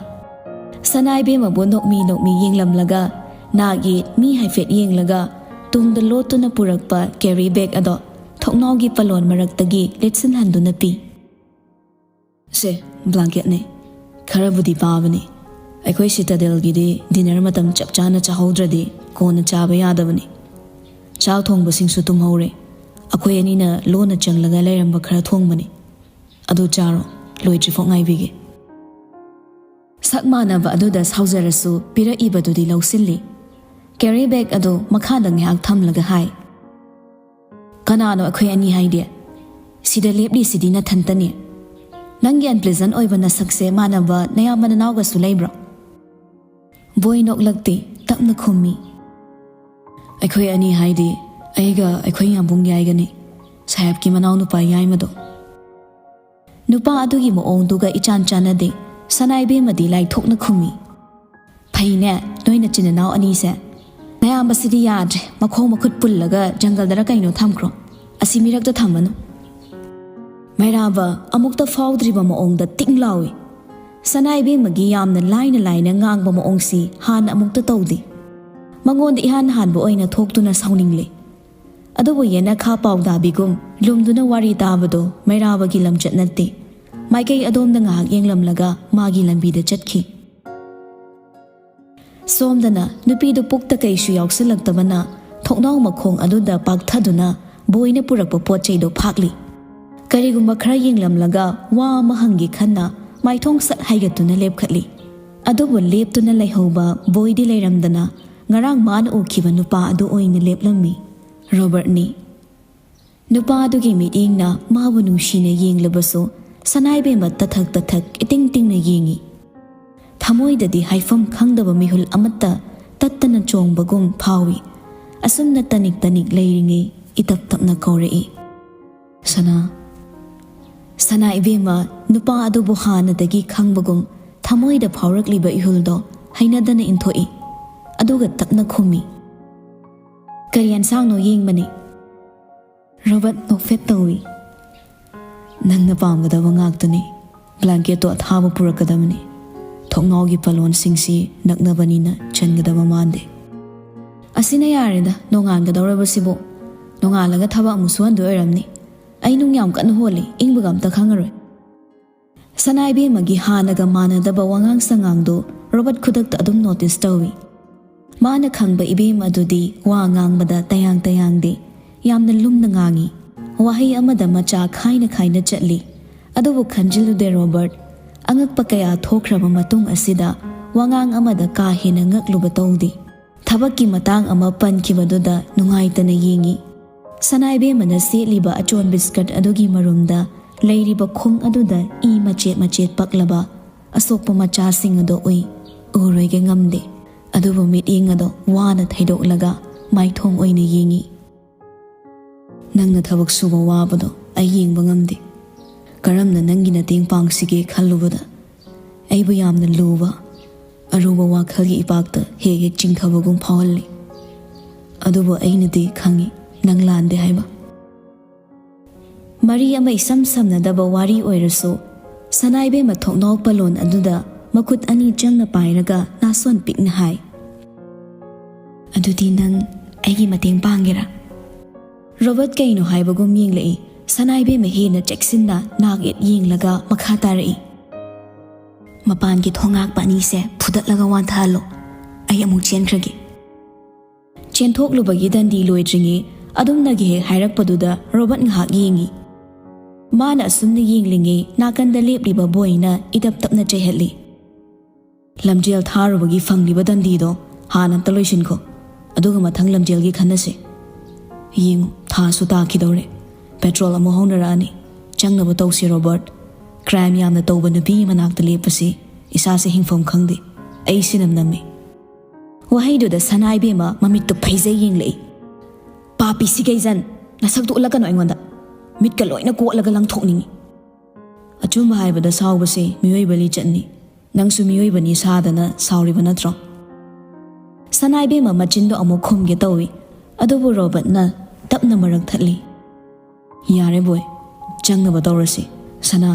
ꯁꯅꯥ ꯏꯕꯦꯝꯃꯕꯨ ꯅꯣꯛꯃꯤ ꯅꯣꯛꯃꯤ ꯌꯦꯡꯂꯝꯂꯒ ꯅꯥꯒꯤ ꯃꯤ ꯍꯥꯏꯐꯦꯠ ꯌꯦꯡꯂꯒ ꯇꯨꯡꯗ ꯂꯣꯠꯇꯨꯅ ꯄꯨꯔꯛꯄ ꯀꯦꯔꯤ ꯕꯦꯒ ꯑꯗꯣ ꯊꯣꯡꯅꯥꯎꯒꯤ ꯄꯂꯣꯟ ꯃꯔꯛꯇꯒꯤ ꯂꯤꯠꯁꯤꯟꯍꯟꯗꯨꯅ ꯄꯤ꯫ "ꯁꯦ, ꯕ꯭ꯂꯥꯡꯀꯦꯠꯅꯦ꯫ ꯈꯔꯕꯨꯗꯤ ꯄꯥꯕꯅꯤ꯫ ꯑꯩꯈꯣꯏ ꯁꯤꯇꯥꯗꯦꯜꯒꯤꯗꯤ ꯗꯤꯅꯔ ꯃꯇꯝ ꯆꯞ ꯆꯥꯅ ꯆꯥꯍꯧꯗ꯭ꯔꯗꯤ ꯀꯣꯟꯅ ꯆꯥꯕ ꯌꯥꯗꯕꯅꯤ꯫ ꯆꯥꯛ ꯊꯣꯡꯕꯁꯤꯡꯁꯨ ꯇꯨꯝꯍꯧꯔꯦ꯫ ꯑꯩꯈꯣꯏ ꯑꯅꯤꯅ ꯂꯣꯟꯅ ꯆꯪꯂꯒ ꯂꯩꯔꯝꯕ ꯈꯔ ꯊꯣꯡꯕꯅꯤ꯫ ꯑꯗꯨ ꯆꯥꯔꯣ, ꯂꯣꯏꯗ꯭ꯔꯤꯐꯥꯎ ꯉꯥꯏꯕꯤꯒꯦ꯫" ꯁꯛ ꯃꯥꯟꯅꯕ ꯑꯗꯨꯗ ꯁꯥꯎꯖꯔꯁꯨ ꯄꯤꯔꯛꯏꯕꯗꯨꯗꯤ ꯂꯧꯁꯤꯜꯂꯤ꯫ ꯀꯦꯔꯤ ꯕꯦꯒ ꯑꯗꯨ ꯃꯈꯥꯗ ꯉꯥꯏꯍꯥꯛ ꯊꯝꯂꯒ ꯍꯥꯏ, "ꯀꯅꯥꯅꯣ ꯑꯩꯈꯣꯏ ꯑꯅꯤ ꯍꯥꯏꯗꯤ? ꯁꯤꯗ ꯂꯦꯞꯂꯤꯁꯤꯗꯤ ꯅꯊꯟꯇꯅꯤ꯫ ꯅꯪꯒꯤ ꯑꯟꯄ꯭ꯂꯤꯖꯦꯟ ꯑꯣꯏꯕ ꯅꯁꯛꯁꯦ ꯃꯥꯟꯅꯕ ꯅꯌꯥꯝꯕ ꯅꯅꯥꯎꯒꯁꯨ ꯂꯩꯕ꯭ꯔꯣ?" ꯕꯣꯏ ꯅꯣꯛꯂꯛꯇꯦ, ꯇꯞꯅ ꯈꯨꯝꯃꯤ, "ꯑꯩꯈꯣꯏ ꯑꯅꯤ ꯍꯥꯏꯗꯤ ꯑꯩꯒ ꯑꯩꯈꯣꯏ ꯌꯥꯝꯕꯨꯡ ꯌꯥꯏꯒꯅꯤ, ꯁꯥꯍꯦꯕꯀꯤ ꯃꯅꯥꯎꯅꯨꯄꯥ ꯌꯥꯏꯃꯗꯣ꯫" ꯅꯨꯄꯥ ꯑꯗꯨꯒꯤ ꯃꯑꯣꯡꯗꯨꯒ ꯏꯆꯥꯟ ꯆꯥꯟꯅꯗꯦ꯫ ꯁꯅꯥꯏꯕꯦꯝꯃꯗꯤ ꯂꯥꯏꯊꯣꯛꯅ ꯈꯨꯝꯃꯤ, "ꯐꯩꯅꯦ, ꯅꯣꯏ ꯅꯆꯤꯟ ꯅꯅꯥꯎ ꯑꯅꯤꯁꯦ꯫ ꯅꯌꯥꯝꯕꯁꯤꯗꯤ ꯌꯥꯗ꯭ꯔꯦ, ꯃꯈꯣꯡ ꯃꯈꯨꯠ ꯄꯨꯜꯂꯒ ꯖꯪꯒꯜꯗꯔ ꯀꯩꯅꯣ ꯊꯝꯈ꯭ꯔꯣ꯫ ꯑꯁꯤ ꯃꯤꯔꯛꯇ ꯊꯝꯃꯅꯨ꯫" ꯃꯩꯔꯥꯕ ꯑꯃꯨꯛꯇ ꯐꯥꯎꯗ꯭ꯔꯤꯕ ꯃꯑꯣꯡꯗ ꯇꯤꯡ ꯂꯥꯎꯏ꯫ ꯁꯅꯥꯏꯕꯦꯝꯃꯒꯤ ꯌꯥꯝꯅ ꯂꯥꯏꯅ ꯂꯥꯏꯅ ꯉꯥꯡꯕ ꯃꯑꯣꯡꯁꯤ ꯍꯥꯟꯅ ꯑꯃꯨꯛꯇ ꯇꯧꯗꯦ꯫ ꯃꯉꯣꯟꯗ ꯏꯍꯥꯟ ꯍꯥꯟꯕ ꯑꯣꯏꯅ ꯊꯣꯛꯇꯨꯅ ꯁꯥꯎꯅꯤꯡꯂꯦ꯫ ꯑꯗꯨꯕꯨ ꯌꯦꯅꯈꯥ ꯄꯥꯎꯗꯥꯕꯤꯒꯨꯝ ꯂꯨꯝꯗꯨꯅ ꯋꯥꯔꯤ ꯇꯥꯕꯗꯣ ꯃꯩꯔꯥꯕꯒꯤ ꯂꯝꯆꯠ ꯅꯠꯇꯦ꯫ ꯃꯥꯏꯀꯩ ꯑꯗꯣꯝꯗ ꯉꯥꯏꯍꯥꯛ ꯌꯦꯡꯂꯝꯂꯒ ꯃꯥꯒꯤ ꯂꯝꯕꯤꯗ ꯆꯠꯈꯤ꯫ ꯁꯣꯝꯗꯅ ꯅꯨꯄꯤꯗꯨ ꯄꯨꯛꯇ ꯀꯩꯁꯨ ꯌꯥꯎꯁꯤꯜꯂꯛꯇꯕꯅ ꯊꯣꯡꯅꯥꯎ ꯃꯈꯣꯡ ꯑꯗꯨꯗ ꯄꯥꯛꯊꯗꯨꯅ ꯕꯣꯏꯅ ꯄꯨꯔꯛꯄ ꯄꯣꯠ ꯆꯩꯗꯣ ꯐꯥꯛꯂꯤ꯫ ꯀꯔꯤꯒꯨꯝꯕ ꯈꯔ ꯌꯦꯡꯂꯝꯂꯒ ꯋꯥ ꯑꯃ ꯍꯪꯒꯦ ꯈꯟꯅ ꯃꯥꯏꯊꯣꯡ ꯁꯠ ꯍꯥꯏꯒꯠꯇꯨꯅ ꯂꯦꯞꯈꯠꯂꯤ꯫ ꯑꯗꯨꯕꯨ ꯂꯦꯞꯇꯨꯅ ꯂꯩꯍꯧꯕ ꯕꯣꯏꯗꯤ ꯂꯩꯔꯝꯗꯅ ꯉꯔꯥꯡ ꯃꯥꯅ ꯎꯈꯤꯕ ꯅꯨꯄꯥ ꯑꯗꯨ ꯑꯣꯏꯅ ꯂꯦꯞꯂꯝꯃꯤ꯫ ꯔꯣꯕꯔꯠꯅꯤ꯫ ꯅꯨꯄꯥ ꯑꯗꯨꯒꯤ ꯃꯤꯠꯌꯦꯡꯅ ꯃꯥꯕꯨ ꯅꯨꯡꯁꯤꯅ ꯌꯦꯡꯂꯕꯁꯨ ꯁꯅꯥꯏꯕꯦꯝꯃ ꯇꯊꯛ ꯇꯊꯛ ꯏꯇꯤꯡ ꯇꯤꯡꯅ ꯌꯦꯡꯏ꯫ ꯊꯃꯣꯏꯗꯗꯤ ꯍꯥꯏꯐꯝ ꯈꯪꯗꯕ ꯃꯤꯍꯨꯜ ꯑꯃꯠꯇ ꯇꯠꯇꯅ ꯆꯣꯡꯕꯒꯨꯝ ꯐꯥꯎꯏ꯫ ꯑꯁꯨꯝꯅ ꯇꯅꯤꯛ ꯇꯅꯤꯛ ꯂꯩꯔꯤꯉꯩ ꯏꯇꯞ ꯇꯞꯅ ꯀꯧꯔꯛꯏ, "ꯁꯅꯥ꯫" ꯁꯅꯥ ꯏꯕꯦꯝꯃ ꯅꯨꯄꯥ ꯑꯗꯨꯕꯨ ꯍꯥꯟꯅꯗꯒꯤ ꯈꯪꯕꯒꯨꯝ ꯊꯃꯣꯏꯗ ꯐꯥꯎꯔꯛꯂꯤꯕ ꯏꯍꯨꯜꯗꯣ ꯍꯩꯅꯗꯅ ꯏꯟꯊꯣꯛꯏ꯫ ꯑꯗꯨꯒ ꯇꯞꯅ ꯈꯨꯝꯃꯤ, "ꯀꯔꯤ ꯑꯦꯟꯁꯥꯡꯅꯣ ꯌꯦꯡꯕꯅꯤ?" ꯔꯣꯕꯔꯠ ꯅꯣꯛꯐꯦꯠ ꯇꯧꯏ꯫ "ꯅꯪꯅ ꯄꯥꯝꯒꯗꯕ ꯉꯥꯛꯇꯅꯤ꯫ ꯕ꯭ꯂꯥꯡꯀꯦꯠꯇꯣ ꯑꯊꯥꯕ ꯄꯨꯔꯛꯀꯗꯕꯅꯤ꯫ ꯊꯣꯡꯅꯥꯎꯒꯤ ꯄꯂꯣꯟꯁꯤꯡꯁꯤ ꯅꯛꯅꯕꯅꯤꯅ ꯆꯟꯒꯗꯕ ꯃꯥꯟꯗꯦ꯫" "ꯑꯁꯤꯅ ꯌꯥꯔꯦꯗ, ꯅꯣꯡꯉꯥꯟꯒꯗꯧꯔꯕꯁꯤꯕꯨ꯫ ꯅꯣꯡꯉꯥꯜꯂꯒ ꯊꯕꯛ ꯑꯃꯨꯛ ꯁꯨꯍꯟꯗꯣꯏ ꯑꯣꯏꯔꯝꯅꯤ꯫ ꯑꯩ ꯅꯨꯡ ꯌꯥꯝ ꯀꯟꯅ ꯍꯣꯜꯂꯤ, ꯏꯪꯕꯒ ꯑꯝꯇ ꯈꯪꯉꯔꯣꯏ꯫" ꯁꯅꯥ ꯏꯕꯦꯝꯃꯒꯤ ꯍꯥꯟꯅꯒ ꯃꯥꯟꯅꯗꯕ ꯋꯥꯉꯥꯡ ꯁꯉꯥꯡꯗꯨ ꯔꯣꯕꯔꯠ ꯈꯨꯗꯛꯇ ꯑꯗꯨꯝ ꯅꯣꯇꯤꯁ ꯇꯧꯏ꯫ ꯃꯥꯅ ꯈꯪꯕ ꯏꯕꯦꯝꯃ ꯑꯗꯨꯗꯤ ꯋꯥ ꯉꯥꯡꯕꯗ ꯇꯌꯥꯡ ꯇꯌꯥꯡꯗꯦ, ꯌꯥꯝꯅ ꯂꯨꯝꯅ ꯉꯥꯡꯏ꯫ ꯋꯥꯍꯩ ꯑꯃꯗ ꯃꯆꯥ ꯈꯥꯏꯅ ꯈꯥꯏꯅ ꯆꯠꯂꯤ꯫ ꯑꯗꯨꯕꯨ ꯈꯟꯖꯤꯜꯂꯨꯗꯦ ꯔꯣꯕꯔꯠ꯫ ꯑꯉꯛꯄ ꯀꯌꯥ ꯊꯣꯛꯈ꯭ꯔꯕ ꯃꯇꯨꯡ ꯑꯁꯤꯗ ꯋꯥꯉꯥꯡ ꯑꯃꯗ ꯀꯥ ꯍꯦꯟꯅ ꯉꯛꯂꯨꯕ ꯇꯧꯗꯦ꯫ ꯊꯕꯛꯀꯤ ꯃꯇꯥꯡ ꯑꯃ ꯄꯟꯈꯤꯕꯗꯨꯗ ꯅꯨꯡꯉꯥꯏꯇꯅ ꯌꯦꯡꯏ꯫ ꯁꯅꯥꯏꯕꯦꯝꯃꯅ ꯁꯦꯠꯂꯤꯕ ꯑꯆꯣꯟꯕ ꯁ꯭ꯀꯔꯠ ꯑꯗꯨꯒꯤ ꯃꯔꯨꯝꯗ ꯂꯩꯔꯤꯕ ꯈꯣꯡ ꯑꯗꯨꯗ ꯏ ꯃꯆꯦꯠ ꯃꯆꯦꯠ ꯄꯛꯂꯕ ꯑꯁꯣꯛꯄ ꯃꯆꯥꯁꯤꯡ ꯑꯗꯨ ꯎꯏ꯫ ꯎꯔꯣꯏꯒꯦ ꯉꯝꯗꯦ꯫ ꯑꯗꯨꯕꯨ ꯃꯤꯠꯌꯦꯡ ꯑꯗꯣ ꯋꯥꯅ ꯊꯩꯗꯣꯛꯂꯒ ꯃꯥꯏꯊꯣꯡ ꯑꯣꯏꯅ ꯌꯦꯡꯏ꯫ "ꯅꯪꯅ ꯊꯕꯛ ꯁꯨꯕ ꯋꯥꯕꯗꯣ ꯑꯩ ꯌꯦꯡꯕ ꯉꯝꯗꯦ꯫ ꯀꯔꯝꯅ ꯅꯪꯒꯤ ꯃꯇꯦꯡ ꯄꯥꯡꯁꯤꯒꯦ ꯈꯜꯂꯨꯕꯗ ꯑꯩꯕꯨ ꯌꯥꯝꯅ ꯂꯨꯕ, ꯑꯔꯨꯕ ꯋꯥꯈꯜꯒꯤ ꯏꯄꯥꯛꯇ ꯍꯦꯛ ꯍꯦꯛ ꯆꯤꯡꯊꯕꯒꯨꯝ ꯐꯥꯎꯍꯜꯂꯤ꯫ ꯑꯗꯨꯕꯨ ꯑꯩꯅꯗꯤ ꯈꯪꯏ ꯅꯪ ꯂꯥꯟꯗꯦ ꯍꯥꯏꯕ꯫" ꯃꯔꯤ ꯑꯃ ꯏꯁꯝ ꯁꯝꯅꯗꯕ ꯋꯥꯔꯤ ꯑꯣꯏꯔꯁꯨ, ꯁꯅꯥꯏꯕꯦꯝꯃ ꯊꯣꯡꯅꯥꯎ ꯄꯥꯂꯣꯟ ꯑꯗꯨꯗ ꯃꯈꯨꯠ ꯑꯅꯤ ꯆꯪꯅ ꯄꯥꯏꯔꯒ ꯅꯥꯁꯣꯟ ꯄꯤꯛꯅ ꯍꯥꯏ, "ꯑꯗꯨꯗꯤ ꯅꯪ ꯑꯩꯒꯤ ꯃꯇꯦꯡ ꯄꯥꯡꯒꯦꯔꯥ?" ꯔꯣꯕꯔꯠ ꯀꯩꯅꯣ ꯍꯥꯏꯕꯒꯨꯝ ꯌꯦꯡꯂꯛꯏ꯫ ꯁꯅꯥꯏꯕꯦꯝꯃ ꯍꯦꯟꯅ ꯆꯦꯛꯁꯤꯟꯅ ꯅꯥꯛ ꯌꯦꯠ ꯌꯦꯡꯂꯒ ꯃꯈꯥ ꯇꯥꯔꯛꯏ, "ꯃꯄꯥꯟꯒꯤ ꯊꯣꯡꯉꯥꯛꯄ ꯑꯅꯤꯁꯦ ꯐꯨꯗꯠꯂꯒ ꯋꯥꯟꯊꯍꯜꯂꯣ꯫ ꯑꯩ ꯑꯃꯨꯛ ꯆꯦꯟꯈ꯭ꯔꯒꯦ꯫" ꯆꯦꯟꯊꯣꯛꯂꯨꯕꯒꯤ ꯗꯟꯗꯤ ꯂꯣꯏꯗ꯭ꯔꯤꯉꯩ ꯑꯗꯨꯝꯅꯒꯤ ꯍꯦꯛ ꯍꯥꯏꯔꯛꯄꯗꯨꯗ ꯔꯣꯕꯔꯠ ꯉꯥꯏꯍꯥꯛ ꯌꯦꯡꯏ꯫ ꯃꯥꯅ ꯑꯁꯨꯝꯅ ꯌꯦꯡꯂꯤꯉꯩ ꯅꯥꯀꯟꯗ ꯂꯦꯞꯂꯤꯕ ꯕꯣꯏꯅ ꯏꯇꯞ ꯇꯞꯅ ꯆꯩꯍꯠꯂꯤ, "ꯂꯝꯖꯦꯜ ꯊꯥꯔꯨꯕꯒꯤ ꯐꯪꯂꯤꯕ ꯗꯟꯗꯤꯗꯣ ꯍꯥꯟꯅ ꯑꯝꯇ ꯂꯣꯏꯁꯤꯟꯈꯣ, ꯑꯗꯨꯒ ꯃꯊꯪ ꯂꯝꯖꯦꯜꯒꯤ ꯈꯟꯅꯁꯤ꯫ ꯌꯦꯡꯉꯨ, ꯊꯥꯁꯨ ꯇꯥꯈꯤꯗꯧꯔꯦ꯫ ꯄꯦꯇ꯭ꯔꯣꯜ ꯑꯃꯨꯛ ꯍꯧꯅꯔꯛꯑꯅꯤ꯫ ꯆꯪꯅꯕ ꯇꯧꯁꯤ, ꯔꯣꯕꯔꯠ꯫ ꯀ꯭ꯔꯥꯏꯝ ꯌꯥꯝꯅ ꯇꯧꯕ ꯅꯨꯄꯤꯒꯤ ꯃꯅꯥꯛꯇ ꯂꯦꯞꯄꯁꯤ ꯏꯁꯥꯁꯦ ꯍꯤꯡꯐꯝ ꯈꯪꯗꯦ꯫ ꯑꯩ ꯁꯤꯅꯝ ꯅꯝꯃꯤ꯫" ꯋꯥꯍꯩꯗꯨꯗ ꯁꯅꯥꯏꯕꯦꯝꯃ ꯃꯃꯤꯠꯇꯨ ꯐꯩꯖꯩ ꯌꯦꯡꯂꯛꯏ꯫ "ꯄꯥꯄꯤ ꯁꯤꯒꯩꯖꯟ, ꯅꯁꯛꯇꯨ ꯎꯠꯂꯛꯀꯅꯨ ꯑꯩꯉꯣꯟꯗ꯫ ꯃꯤꯠꯀ ꯂꯣꯏꯅ ꯀꯣꯠꯂꯒ ꯂꯪꯊꯣꯛꯅꯤꯡꯏ꯫" "ꯑꯆꯨꯝꯕ ꯍꯥꯏꯕꯗ ꯁꯥꯎꯕꯁꯤ ꯃꯤꯑꯣꯏꯕ ꯂꯤꯆꯠꯅꯤ꯫ ꯅꯪꯁꯨ ꯃꯤꯑꯣꯏꯕꯅꯤ ꯁꯥꯗꯅ ꯁꯥꯎꯔꯤꯕ ꯅꯠꯇ꯭ꯔꯣ?" ꯁꯅꯥꯏꯕꯦꯝꯃ ꯃꯆꯤꯟꯗꯣ ꯑꯃꯨꯛ ꯈꯨꯝꯒꯦ ꯇꯧꯏ, ꯑꯗꯨꯕꯨ ꯔꯣꯕꯔꯠꯅ ꯇꯞꯅ ꯃꯔꯛ ꯊꯠꯂꯤ꯫ "ꯌꯥꯔꯦ ꯕꯣꯏ, ꯆꯪꯅꯕ ꯇꯧꯔꯁꯤ꯫ ꯁꯅꯥ,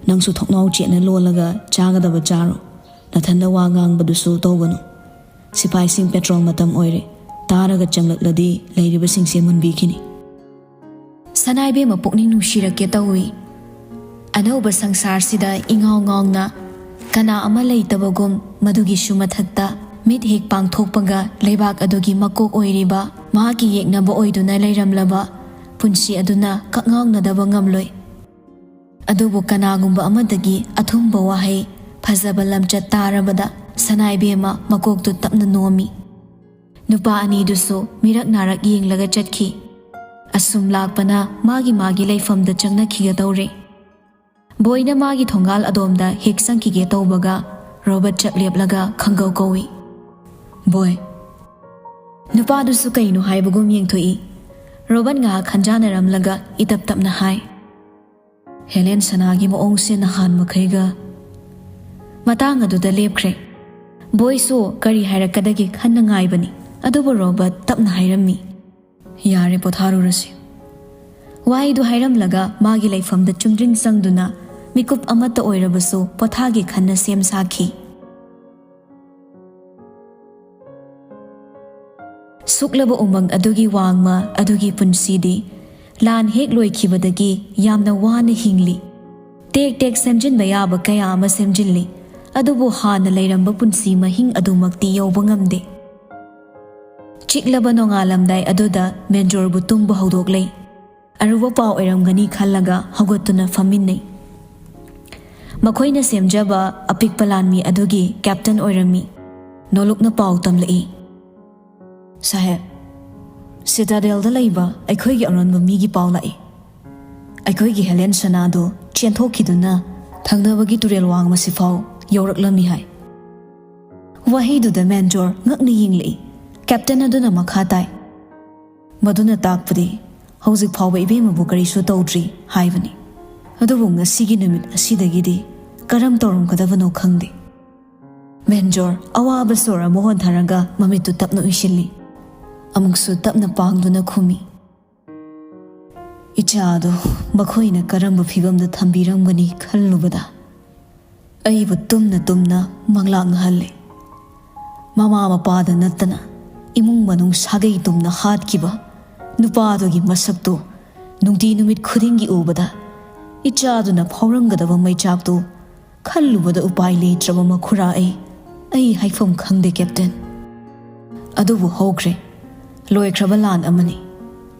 ꯅꯪꯁꯨ ꯊꯣꯡꯅꯥꯎ ꯆꯦꯠꯅ ꯂꯣꯜꯂꯒ ꯆꯥꯒꯗꯕ ꯆꯥꯔꯣ꯫ ꯅꯊꯟꯗ ꯋꯥ ꯉꯥꯡꯕꯗꯨꯁꯨ ꯇꯧꯒꯅꯨ꯫ ꯁꯤꯐꯥꯏꯁꯤꯡ ꯄꯦꯇ꯭ꯔꯣꯜ ꯃꯇꯝ ꯑꯣꯏꯔꯦ꯫ ꯇꯥꯔꯒ ꯆꯪꯂꯛꯂꯗꯤ ꯂꯩꯔꯤꯕꯁꯤꯡꯁꯦ ꯃꯨꯟꯕꯤꯈꯤꯅꯤ꯫" ꯁꯅꯥꯏꯕꯦꯝꯃ ꯄꯨꯛꯅꯤꯡ ꯅꯨꯡꯁꯤꯔꯛꯀꯦ ꯇꯧꯏ꯫ ꯑꯅꯧꯕ ꯁꯪꯁꯥꯔꯁꯤꯗ ꯏꯉꯥꯎ ꯉꯥꯎꯅ, ꯀꯅꯥ ꯑꯃ ꯂꯩꯇꯕꯒꯨꯝ, ꯃꯗꯨꯒꯤꯁꯨ ꯃꯊꯛꯇ ꯃꯤꯠ ꯍꯦꯛ ꯄꯥꯡꯊꯣꯛꯄꯒ ꯂꯩꯕꯥꯛ ꯑꯗꯨꯒꯤ ꯃꯀꯣꯛ ꯑꯣꯏꯔꯤꯕ ꯃꯍꯥꯛꯀꯤ ꯌꯦꯛꯅꯕ ꯑꯣꯏꯗꯨꯅ ꯂꯩꯔꯝꯂꯕ ꯄꯨꯟꯁꯤ ꯑꯗꯨꯅ ꯀꯛꯉꯥꯎꯅꯗꯕ ꯉꯝꯂꯣꯏ꯫ ꯑꯗꯨꯕꯨ ꯀꯅꯥꯒꯨꯝꯕ ꯑꯃꯗꯒꯤ ꯑꯊꯨꯝꯕ ꯋꯥꯍꯩ, ꯐꯖꯕ ꯂꯝꯆꯠ ꯇꯥꯔꯕꯗ ꯁꯅꯥꯏꯕꯦꯝꯃ ꯃꯀꯣꯛꯇꯨ ꯇꯞꯅ ꯅꯣꯝꯃꯤ꯫ ꯅꯨꯄꯥ ꯑꯅꯤꯗꯨꯁꯨ ꯃꯤꯔꯛ ꯅꯥꯔꯛ ꯌꯦꯡꯂꯒ ꯆꯠꯈꯤ꯫ ꯑꯁꯨꯝ ꯂꯥꯛꯄꯅ ꯃꯥꯒꯤ ꯃꯥꯒꯤ ꯂꯩꯐꯝꯗ ꯆꯪꯅꯈꯤꯒꯗꯧꯔꯦ꯫ ꯕꯣꯏꯅ ꯃꯥꯒꯤ ꯊꯣꯡꯒꯥꯜ ꯑꯗꯣꯝꯗ ꯍꯦꯛ ꯆꯪꯈꯤꯒꯦ ꯇꯧꯕꯒ ꯔꯣꯕꯔꯠ ꯆꯞ ꯂꯦꯞꯂꯒ ꯈꯪꯒꯧ ꯀꯧꯏ, "ꯕꯣꯏ!" ꯅꯨꯄꯥꯗꯨꯁꯨ ꯀꯩꯅꯣ ꯍꯥꯏꯕꯒꯨꯝ ꯌꯦꯡꯊꯣꯛꯏ꯫ ꯔꯣꯕꯔꯠ ꯉꯥꯏꯍꯥꯛ ꯈꯟꯖꯥꯅꯔꯝꯂꯒ ꯏꯇꯞ ꯇꯞꯅ ꯍꯥꯏ, "ꯍꯦꯂꯦꯟ ꯁꯅꯥꯒꯤ ꯃꯑꯣꯡꯁꯦ ꯅꯍꯥꯟ ꯃꯈꯩꯒ"꯫ ꯃꯇꯥꯡ ꯑꯗꯨꯗ ꯂꯦꯞꯈ꯭ꯔꯦ꯫ ꯕꯣꯏꯁꯨ ꯀꯔꯤ ꯍꯥꯏꯔꯛꯀꯗꯒꯦ ꯈꯟꯅ ꯉꯥꯏꯕꯅꯤ, ꯑꯗꯨꯕꯨ ꯔꯣꯕꯔꯠ ꯇꯞꯅ ꯍꯥꯏꯔꯝꯃꯤ, "ꯌꯥꯔꯦ, ꯄꯣꯊꯥꯔꯨꯔꯁꯤ"꯫ ꯋꯥꯍꯩꯗꯨ ꯍꯥꯏꯔꯝꯂꯒ ꯃꯥꯒꯤ ꯂꯩꯐꯝꯗ ꯆꯨꯝꯗ꯭ꯔꯤꯡ ꯆꯪꯗꯨꯅ ꯃꯤꯀꯨꯞ ꯑꯃꯠꯇ ꯑꯣꯏꯔꯕꯁꯨ ꯄꯣꯊꯥꯒꯦ ꯈꯟꯅ ꯁꯦꯝ ꯁꯥꯈꯤ꯫ ꯁꯨꯛꯂꯕ ꯎꯃꯪ ꯑꯗꯨꯒꯤ ꯋꯥꯡꯃ ꯑꯗꯨꯒꯤ ꯄꯨꯟꯁꯤꯗꯤ ꯂꯥꯟ ꯍꯦꯛ ꯂꯣꯏꯈꯤꯕꯗꯒꯤ ꯌꯥꯝꯅ ꯋꯥꯅ ꯍꯤꯡꯂꯤ꯫ ꯇꯦꯛ ꯇꯦꯛ ꯁꯦꯝꯖꯤꯟꯕ ꯌꯥꯕ ꯀꯌꯥ ꯑꯃ ꯁꯦꯝꯖꯤꯜꯂꯤ, ꯑꯗꯨꯕꯨ ꯍꯥꯟꯅ ꯂꯩꯔꯝꯕ ꯄꯨꯟꯁꯤ ꯃꯍꯤꯡ ꯑꯗꯨꯃꯛꯇꯤ ꯌꯧꯕ ꯉꯝꯗꯦ꯫ ꯆꯤꯛꯂꯕ ꯅꯣꯡꯉꯥꯜꯂꯝꯗꯥꯏ ꯑꯗꯨꯗ ꯃꯦꯟꯖꯣꯔꯕꯨ ꯇꯨꯝꯕ ꯍꯧꯗꯣꯛꯂꯦ꯫ ꯑꯔꯨꯕ ꯄꯥꯎ ꯑꯣꯏꯔꯝꯒꯅꯤ ꯈꯜꯂꯒ ꯍꯧꯒꯠꯇꯨꯅ ꯐꯝꯃꯤꯟꯅꯩ꯫ ꯃꯈꯣꯏꯅ ꯁꯦꯝꯖꯕ ꯑꯄꯤꯛꯄ ꯂꯥꯟꯃꯤ ꯑꯗꯨꯒꯤ ꯀꯦꯞꯇꯟ ꯑꯣꯏꯔꯝꯃꯤ꯫ ꯅꯣꯂꯨꯛꯅ ꯄꯥꯎ ꯇꯝꯂꯛꯏ, "ꯁꯥꯍꯦꯕ, ꯁꯤꯇꯥꯗꯦꯜꯗ ꯂꯩꯕ ꯑꯩꯈꯣꯏꯒꯤ ꯑꯔꯣꯟꯕ ꯃꯤꯒꯤ ꯄꯥꯎ ꯂꯥꯛꯏ꯫ ꯑꯩꯈꯣꯏꯒꯤ ꯍꯦꯂꯦꯟ ꯁꯅꯥꯗꯨ ꯆꯦꯟꯊꯣꯛꯈꯤꯗꯨꯅ ꯊꯪꯅꯕꯒꯤ ꯇꯨꯔꯦꯜ ꯋꯥꯡꯃꯁꯤꯐꯥꯎ ꯌꯧꯔꯛꯂꯝꯃꯤ" ꯍꯥꯏ꯫ ꯋꯥꯍꯩꯗꯨꯗ ꯃꯦꯟꯖꯣꯔ ꯉꯛꯅ ꯌꯦꯡꯂꯛꯏ꯫ ꯀꯦꯞꯇꯟ ꯑꯗꯨꯅ ꯃꯈꯥ ꯇꯥꯏ, "ꯃꯗꯨꯅ ꯇꯥꯛꯄꯗꯤ ꯍꯧꯖꯤꯛ ꯐꯥꯎꯕ ꯏꯕꯦꯝꯃꯕꯨ ꯀꯔꯤꯁꯨ ꯇꯧꯗ꯭ꯔꯤ ꯍꯥꯏꯕꯅꯤ꯫ ꯑꯗꯨꯕꯨ ꯉꯁꯤꯒꯤ ꯅꯨꯃꯤꯠ ꯑꯁꯤꯗꯒꯤꯗꯤ ꯀꯔꯝ ꯇꯧꯔꯝꯒꯗꯕꯅꯣ ꯈꯪꯗꯦ"꯫ ꯃꯦꯟꯖꯣꯔ ꯑꯋꯥꯕ ꯁꯣꯔ ꯑꯃ ꯍꯣꯟꯊꯔꯒ ꯃꯃꯤꯠꯇꯨ ꯇꯞꯅ ꯎꯏꯁꯤꯜꯂꯤ꯫ ꯑꯃꯨꯛꯁꯨ ꯇꯞꯅ ꯄꯥꯡꯗꯨꯅ ꯈꯨꯝꯃꯤ, "ꯏꯆꯥꯗꯨ ꯃꯈꯣꯏꯅ ꯀꯔꯝꯕ ꯐꯤꯕꯝꯗ ꯊꯝꯕꯤꯔꯝꯒꯅꯤ ꯈꯜꯂꯨꯕꯗ ꯑꯩꯕꯨ ꯇꯨꯝꯅ ꯇꯨꯝꯅ ꯃꯪꯂꯥꯛꯅꯍꯜꯂꯦ꯫ ꯃꯃꯥ ꯃꯄꯥꯗ ꯅꯠꯇꯅ ꯏꯃꯨꯡ ꯃꯅꯨꯡ ꯁꯥꯒꯩ ꯇꯨꯝꯅ ꯍꯥꯠꯈꯤꯕ ꯅꯨꯄꯥꯗꯨꯒꯤ ꯃꯁꯛꯇꯨ ꯅꯨꯡꯇꯤ ꯅꯨꯃꯤꯠ ꯈꯨꯗꯤꯡꯒꯤ ꯎꯕꯗ ꯏꯆꯥꯗꯨꯅ ꯐꯥꯎꯔꯝꯒꯗꯕ ꯃꯩꯆꯥꯛꯇꯨ ꯈꯜꯂꯨꯕꯗ ꯎꯄꯥꯏ ꯂꯩꯇ꯭ꯔꯕ ꯃꯈꯨꯔꯥ ꯑꯩ, ꯑꯩ ꯍꯥꯏꯐꯝ ꯈꯪꯗꯦ, ꯀꯦꯞꯇꯦꯟ꯫ ꯑꯗꯨꯕꯨ ꯍꯧꯈ꯭ꯔꯦ꯫ ꯂꯣꯏꯈ꯭ꯔꯕ ꯂꯥꯟ ꯑꯃꯅꯤ꯫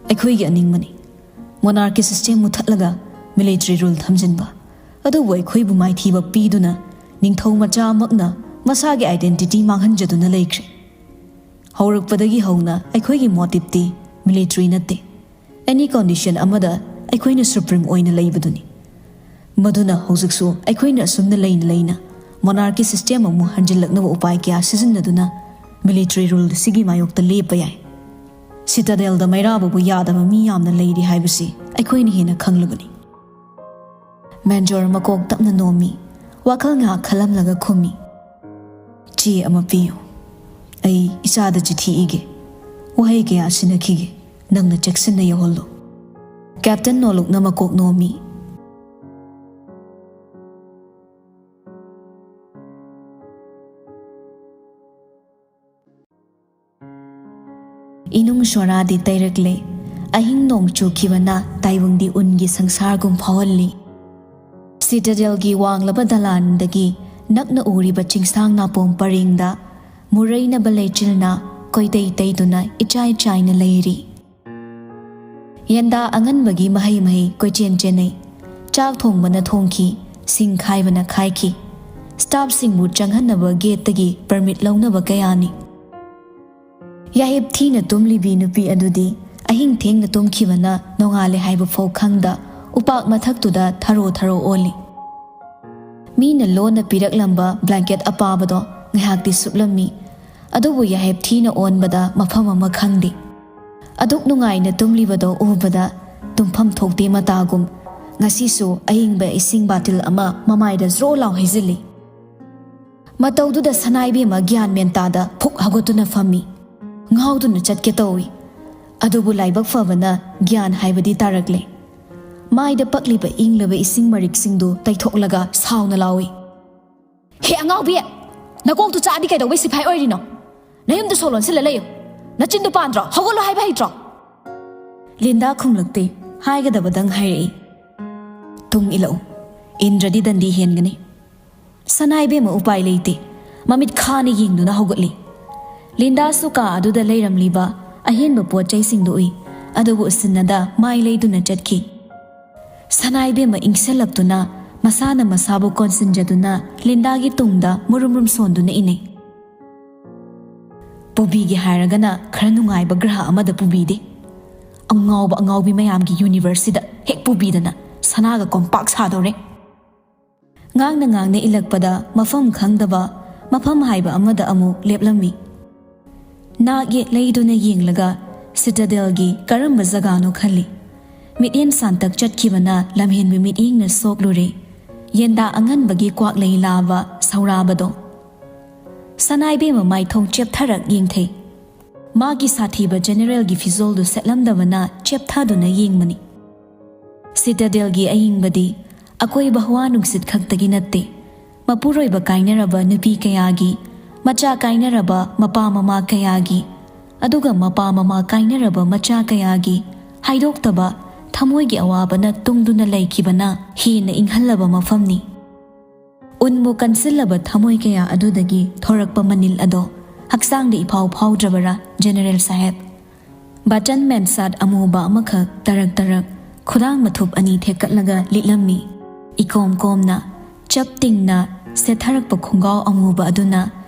ꯑꯩꯈꯣꯏꯒꯤ ꯑꯅꯤꯡꯕꯅꯤ꯫ ꯃꯣꯅꯥꯔꯀꯤ ꯁꯤꯁꯇꯦꯝ ꯃꯨꯊꯠꯂꯒ ꯃꯤꯂꯤꯇꯔꯤ ꯔꯨꯜ ꯊꯝꯖꯤꯟꯕ꯫ ꯑꯗꯨꯕꯨ ꯑꯩꯈꯣꯏꯕꯨ ꯃꯥꯏꯊꯤꯕ ꯄꯤꯗꯨꯅ ꯅꯤꯡꯊꯧ ꯃꯆꯥꯃꯛꯅ ꯃꯁꯥꯒꯤ ꯑꯥꯏꯗꯦꯟꯇꯤꯇꯤ ꯃꯥꯡꯍꯟꯖꯗꯨꯅ ꯂꯩꯈ꯭ꯔꯦ꯫ ꯍꯧꯔꯛꯄꯗꯒꯤ ꯍꯧꯅ ꯑꯩꯈꯣꯏꯒꯤ ꯃꯣꯇꯤꯞꯇꯤ ꯃꯤꯂꯤꯇꯔꯤ ꯅꯠꯇꯦ꯫ ꯑꯦꯅꯤ ꯀꯟꯗꯤꯁꯟ ꯑꯃꯗ ꯑꯩꯈꯣꯏꯅ ꯁꯨꯄ꯭ꯔꯤꯝ ꯑꯣꯏꯅ ꯂꯩꯕꯗꯨꯅꯤ꯫ ꯃꯗꯨꯅ ꯍꯧꯖꯤꯛꯁꯨ ꯑꯩꯈꯣꯏꯅ ꯑꯁꯨꯝꯅ ꯂꯩꯅ ꯂꯩꯅ ꯃꯣꯅꯥꯔꯀꯤ ꯁꯤꯁꯇꯦꯝ ꯑꯃꯨꯛ ꯍꯟꯖꯤꯜꯂꯛꯅꯕ ꯎꯄꯥꯏ ꯀꯌꯥ ꯁꯤꯖꯤꯟꯅꯗꯨꯅ ꯃꯤꯂꯤꯇꯔꯤ ꯔꯨꯜ ꯑꯁꯤꯒꯤ ꯃꯥꯌꯣꯛꯇ ꯂꯦꯞꯄ ꯌꯥꯏ꯫ ꯁꯤꯇꯥꯗꯦꯜꯗ ꯃꯩꯔꯥꯕꯕꯨ ꯌꯥꯗꯕ ꯃꯤ ꯌꯥꯝꯅ ꯂꯩꯔꯤ ꯍꯥꯏꯕꯁꯤ ꯑꯩꯈꯣꯏꯅ ꯍꯦꯟꯅ ꯈꯪꯂꯕꯅꯤ꯫ ꯃꯦꯟꯖꯣꯔ ꯃꯀꯣꯛ ꯇꯞꯅ ꯅꯣꯝꯃꯤ꯫ ꯋꯥꯈꯜ ꯉꯥꯏꯍꯥꯛ ꯈꯜꯂꯝꯂꯒ ꯈꯨꯝꯃꯤ, "ꯆꯦ ꯑꯃ ꯄꯤꯌꯨ꯫ ꯑꯩ ꯏꯆꯥꯗ ꯆꯤꯊꯤ ꯏꯒꯦ꯫ ꯋꯥꯍꯩ ꯀꯌꯥ ꯁꯤꯟꯅꯈꯤꯒꯦ꯫ ꯅꯪꯅ ꯆꯦꯛꯁꯤꯟꯅ ꯌꯧꯍꯜꯂꯨ꯫" ꯀꯦꯞꯇꯦꯟ ꯅꯣꯂꯨꯛꯅ ꯃꯀꯣꯛ ꯅꯣꯝꯃꯤ꯫ ꯏꯅꯨꯡ ꯁꯣꯔꯥꯗꯤ ꯇꯩꯔꯛꯂꯦ꯫ ꯑꯍꯤꯡ ꯅꯣꯡ ꯆꯨꯈꯤꯕꯅ ꯇꯥꯏꯕꯪꯗꯤ ꯎꯟꯒꯤ ꯁꯪꯁꯥꯔꯒꯨꯝ ꯐꯥꯎꯍꯜꯂꯤ꯫ ꯁꯤꯇꯥꯗꯦꯜꯒꯤ ꯋꯥꯡꯂꯕ ꯗꯂꯥꯟꯗꯒꯤ ꯅꯛꯅ ꯎꯔꯤꯕ ꯆꯤꯡꯁꯥꯡ ꯅꯥꯄꯣꯝ ꯄꯔꯦꯡꯗ ꯃꯨꯔꯩꯅꯕ ꯂꯩꯆꯤꯜꯅ ꯀꯣꯏꯇꯩ ꯇꯩꯗꯨꯅ ꯏꯆꯥꯏ ꯆꯥꯏꯅ ꯂꯩꯔꯤ꯫ ꯌꯦꯟꯗꯥ ꯑꯉꯟꯕꯒꯤ ꯃꯍꯩ ꯃꯍꯩ ꯀꯣꯏꯆꯦꯟ ꯆꯦꯟꯅꯩ꯫ ꯆꯥꯛ ꯊꯣꯡꯕꯅ ꯊꯣꯡꯈꯤ, ꯁꯤꯡ ꯈꯥꯏꯕꯅ ꯈꯥꯏꯈꯤ꯫ ꯁ꯭ꯇꯥꯐꯁꯤꯡꯕꯨ ꯆꯪꯍꯟꯅꯕ ꯒꯦꯠꯇꯒꯤ ꯄꯔꯃꯤꯠ ꯂꯧꯅꯕ ꯀꯌꯥꯅꯤ꯫ ꯌꯥꯍꯤꯞ ꯊꯤꯅ ꯇꯨꯝꯂꯤꯕꯤ ꯅꯨꯄꯤ ꯑꯗꯨꯗꯤ ꯑꯍꯤꯡ ꯊꯦꯡꯅ ꯇꯨꯝꯈꯤꯕꯅ ꯅꯣꯡꯉꯥꯜꯂꯦ ꯍꯥꯏꯕ ꯐꯥꯎ ꯈꯪꯗ ꯎꯄꯥꯛ ꯃꯊꯛꯇꯨꯗ ꯊꯔꯣ ꯊꯔꯣ ꯑꯣꯜꯂꯤ꯫ ꯃꯤꯅ ꯂꯣꯟꯅ ꯄꯤꯔꯛꯂꯝꯕ ꯕ꯭ꯂꯥꯡꯀꯦꯠ ꯑꯄꯥꯕꯗꯣ ꯉꯥꯏꯍꯥꯛꯇꯤ ꯁꯨꯞꯂꯝꯃꯤ, ꯑꯗꯨꯕꯨ ꯌꯥꯍꯤꯞ ꯊꯤꯅ ꯑꯣꯟꯕꯗ ꯃꯐꯝ ꯑꯃ ꯈꯪꯗꯦ꯫ ꯑꯗꯨꯛ ꯅꯨꯡꯉꯥꯏꯅ ꯇꯨꯝꯂꯤꯕꯗꯣ ꯎꯕꯗ ꯇꯨꯝꯐꯝ ꯊꯣꯛꯇꯦ ꯃꯇꯥꯒꯨꯝ ꯉꯁꯤꯁꯨ ꯑꯏꯪꯕ ꯏꯁꯤꯡ ꯕꯥꯇꯤꯜ ꯑꯃ ꯃꯃꯥꯏꯗ ꯖ꯭ꯔꯣ ꯂꯥꯎ ꯍꯩꯖꯤꯜꯂꯤ꯫ ꯃꯇꯧꯗꯨꯗ ꯁꯅꯥꯏꯕꯦꯝꯃ ꯒ꯭ꯌꯥꯟ ꯃꯦꯟ ꯇꯥꯗ ꯐꯨꯛ ꯍꯧꯒꯠꯇꯨꯅ ꯐꯝꯃꯤ꯫ ꯉꯥꯎꯗꯨꯅ ꯆꯠꯀꯦ ꯇꯧꯏ꯫ ꯑꯗꯨꯕꯨ ꯂꯥꯏꯕꯛ ꯐꯕꯅ ꯒ꯭ꯌꯥꯟ ꯍꯥꯏꯕꯗꯤ ꯇꯥꯔꯛꯂꯦ꯫ ꯃꯥꯏꯗ ꯄꯛꯂꯤꯕ ꯏꯪꯂꯕ ꯏꯁꯤꯡ ꯃꯔꯤꯛꯁꯤꯡꯗꯨ ꯇꯩꯊꯣꯛꯂꯒ ꯁꯥꯎꯅ ꯂꯥꯎꯏ, "ꯍꯦ ꯑꯉꯥꯎꯕꯤ! ꯅꯀꯣꯛꯇꯨ ꯆꯥꯛꯑꯗꯤ ꯀꯩꯗꯧꯕꯩ ꯁꯤꯐꯥꯏ ꯑꯣꯏꯔꯤꯅꯣ? ꯅꯌꯨꯝꯗ ꯁꯣ ꯂꯣꯟꯁꯤꯜꯂ ꯂꯩꯌꯨ꯫ ꯅꯆꯤꯟꯗꯨ ꯄꯥꯟꯗ꯭ꯔꯣ? ꯍꯧꯒꯠꯂꯣ ꯍꯥꯏꯕ ꯍꯩꯇ꯭ꯔꯣ?" ꯂꯤꯟꯗꯥ ꯈꯨꯝꯂꯛꯇꯦ꯫ ꯍꯥꯏꯒꯗꯕꯗꯪ ꯍꯥꯏꯔꯛꯏ꯫ "ꯇꯨꯡ ꯏꯜꯂꯛꯎ꯫ ꯏꯟꯗ꯭ꯔꯗꯤ ꯗꯟꯗꯤ ꯍꯦꯟꯒꯅꯤ꯫" ꯁꯅꯥꯏꯕꯦꯝꯃ ꯎꯄꯥꯏ ꯂꯩꯇꯦ꯫ ꯃꯃꯤꯠ ꯈꯥꯅ ꯌꯦꯡꯗꯨꯅ ꯍꯧꯒꯠꯂꯤ꯫ ꯂꯤꯟꯗꯥꯁꯨ ꯀꯥ ꯑꯗꯨꯗ ꯂꯩꯔꯝꯂꯤꯕ ꯑꯍꯦꯟꯕ ꯄꯣꯠ ꯆꯩꯁꯤꯡꯗꯨ ꯎꯏ꯫ ꯑꯗꯨꯕꯨ ꯎꯁꯤꯟꯅꯗ ꯃꯥꯏ ꯂꯩꯗꯨꯅ ꯆꯠꯈꯤ꯫ ꯁꯅꯥꯏꯕꯦꯝꯃ ꯏꯪꯁꯜꯂꯛꯇꯨꯅ ꯃꯁꯥꯅ ꯃꯁꯥꯕꯨ ꯀꯣꯟꯁꯤꯟꯖꯗꯨꯅ ꯂꯤꯟꯗꯥꯒꯤ ꯇꯨꯡꯗ ꯃꯨꯔꯨꯝ ꯃꯨꯔꯨꯝ ꯁꯣꯟꯗꯨꯅ ꯏꯅꯩ꯫ ꯄꯨꯕꯤꯒꯦ ꯍꯥꯏꯔꯒꯅ ꯈꯔ ꯅꯨꯡꯉꯥꯏꯕ ꯒ꯭ꯔꯍ ꯑꯃꯗ ꯄꯨꯕꯤꯗꯦ꯫ ꯑꯉꯥꯎꯕ ꯑꯉꯥꯎꯕꯤ ꯃꯌꯥꯝꯒꯤ ꯌꯨꯅꯤꯚꯔꯁꯁꯤꯗ ꯍꯦꯛ ꯄꯨꯕꯤꯗꯅ ꯁꯅꯥꯒ ꯀꯣꯝꯄꯥꯛ ꯁꯥꯗꯧꯔꯦ꯫ ꯉꯥꯡꯅ ꯉꯥꯡꯅ ꯏꯜꯂꯛꯄꯗ ꯃꯐꯝ ꯈꯪꯗꯕ ꯃꯐꯝ ꯍꯥꯏꯕ ꯑꯃꯗ ꯑꯃꯨꯛ ꯂꯦꯞꯂꯝꯃꯤ꯫ ꯅꯥꯛ ꯌꯦꯠ ꯂꯩꯗꯨꯅ ꯌꯦꯡꯂꯒ ꯁꯤꯇꯥꯗꯦꯜꯒꯤ ꯀꯔꯝꯕ ꯖꯒꯥꯅꯣ ꯈꯜꯂꯤ꯫ ꯃꯤꯠꯌꯦꯡ ꯁꯥꯟꯇꯛ ꯆꯠꯈꯤꯕꯅ ꯂꯝꯍꯦꯟꯕ ꯃꯤꯠꯌꯦꯡꯅ ꯁꯣꯛꯂꯨꯔꯦ꯫ ꯌꯦꯟꯗꯥ ꯑꯉꯟꯕꯒꯤ ꯀ꯭ꯋꯥꯛꯂꯩ ꯂꯥꯕ ꯁꯧꯔꯥꯕꯗꯣ꯫ ꯁꯅꯥꯏꯕꯦꯝꯃ ꯃꯥꯏꯊꯣꯡ ꯆꯦꯞꯊꯔꯛ ꯌꯦꯡꯊꯩ꯫ ꯃꯥꯒꯤ ꯁꯥꯊꯤꯕ ꯖꯦꯅꯦꯔꯦꯜꯒꯤ ꯐꯤꯖꯣꯜꯗꯨ ꯁꯦꯠꯂꯝꯗꯕꯅ ꯆꯦꯞꯊꯗꯨꯅ ꯌꯦꯡꯕꯅꯤ꯫ ꯁꯤꯇꯥꯗꯦꯜꯒꯤ ꯑꯏꯪꯕꯗꯤ ꯑꯀꯣꯏꯕ ꯍꯋꯥ ꯅꯨꯡꯁꯤꯠ ꯈꯛꯇꯒꯤ ꯅꯠꯇꯦ, ꯃꯄꯨꯔꯣꯏꯕ ꯀꯥꯏꯅꯔꯕ ꯅꯨꯄꯤ ꯀꯌꯥꯒꯤ, ꯃꯆꯥ ꯀꯥꯏꯅꯔꯕ ꯃꯄꯥ ꯃꯃꯥ ꯀꯌꯥꯒꯤ, ꯑꯗꯨꯒ ꯃꯄꯥ ꯃꯃꯥ ꯀꯥꯏꯅꯔꯕ ꯃꯆꯥ ꯀꯌꯥꯒꯤ ꯍꯥꯏꯗꯣꯛꯇꯕ ꯊꯃꯣꯏꯒꯤ ꯑꯋꯥꯕꯅ ꯇꯨꯡꯗꯨꯅ ꯂꯩꯈꯤꯕꯅ ꯍꯦꯟꯅ ꯏꯪꯍꯜꯂꯕ ꯃꯐꯝꯅꯤ꯫ ꯎꯟꯕꯨ ꯀꯟꯁꯤꯜꯂꯕ ꯊꯃꯣꯏ ꯀꯌꯥ ꯑꯗꯨꯗꯒꯤ ꯊꯣꯔꯛꯄ ꯃꯅꯤꯜ ꯑꯗꯣ ꯍꯛꯆꯥꯡꯗ ꯏꯐꯥꯎ ꯐꯥꯎꯗ꯭ꯔꯕꯔꯥ, ꯖꯦꯅꯦꯔꯦꯜ ꯁꯥꯍꯦꯕ? ꯕꯇꯟ ꯃꯦꯟꯁꯥꯠ ꯑꯃꯨꯕ ꯑꯃꯈꯛ ꯇꯔꯛ ꯇꯔꯛ ꯈꯨꯗꯥꯡ ꯃꯊꯨꯞ ꯑꯅꯤ ꯊꯦꯛꯀꯠꯂꯒ ꯂꯤꯠꯂꯝꯃꯤ꯫ ꯏꯀꯣꯝ ꯀꯣꯝꯅ, ꯆꯞ ꯇꯤꯡꯅ ꯁꯦꯠꯊꯔꯛꯄ ꯈꯣꯡꯒꯥꯎ ꯑꯃꯨꯕ ꯑꯗꯨꯅ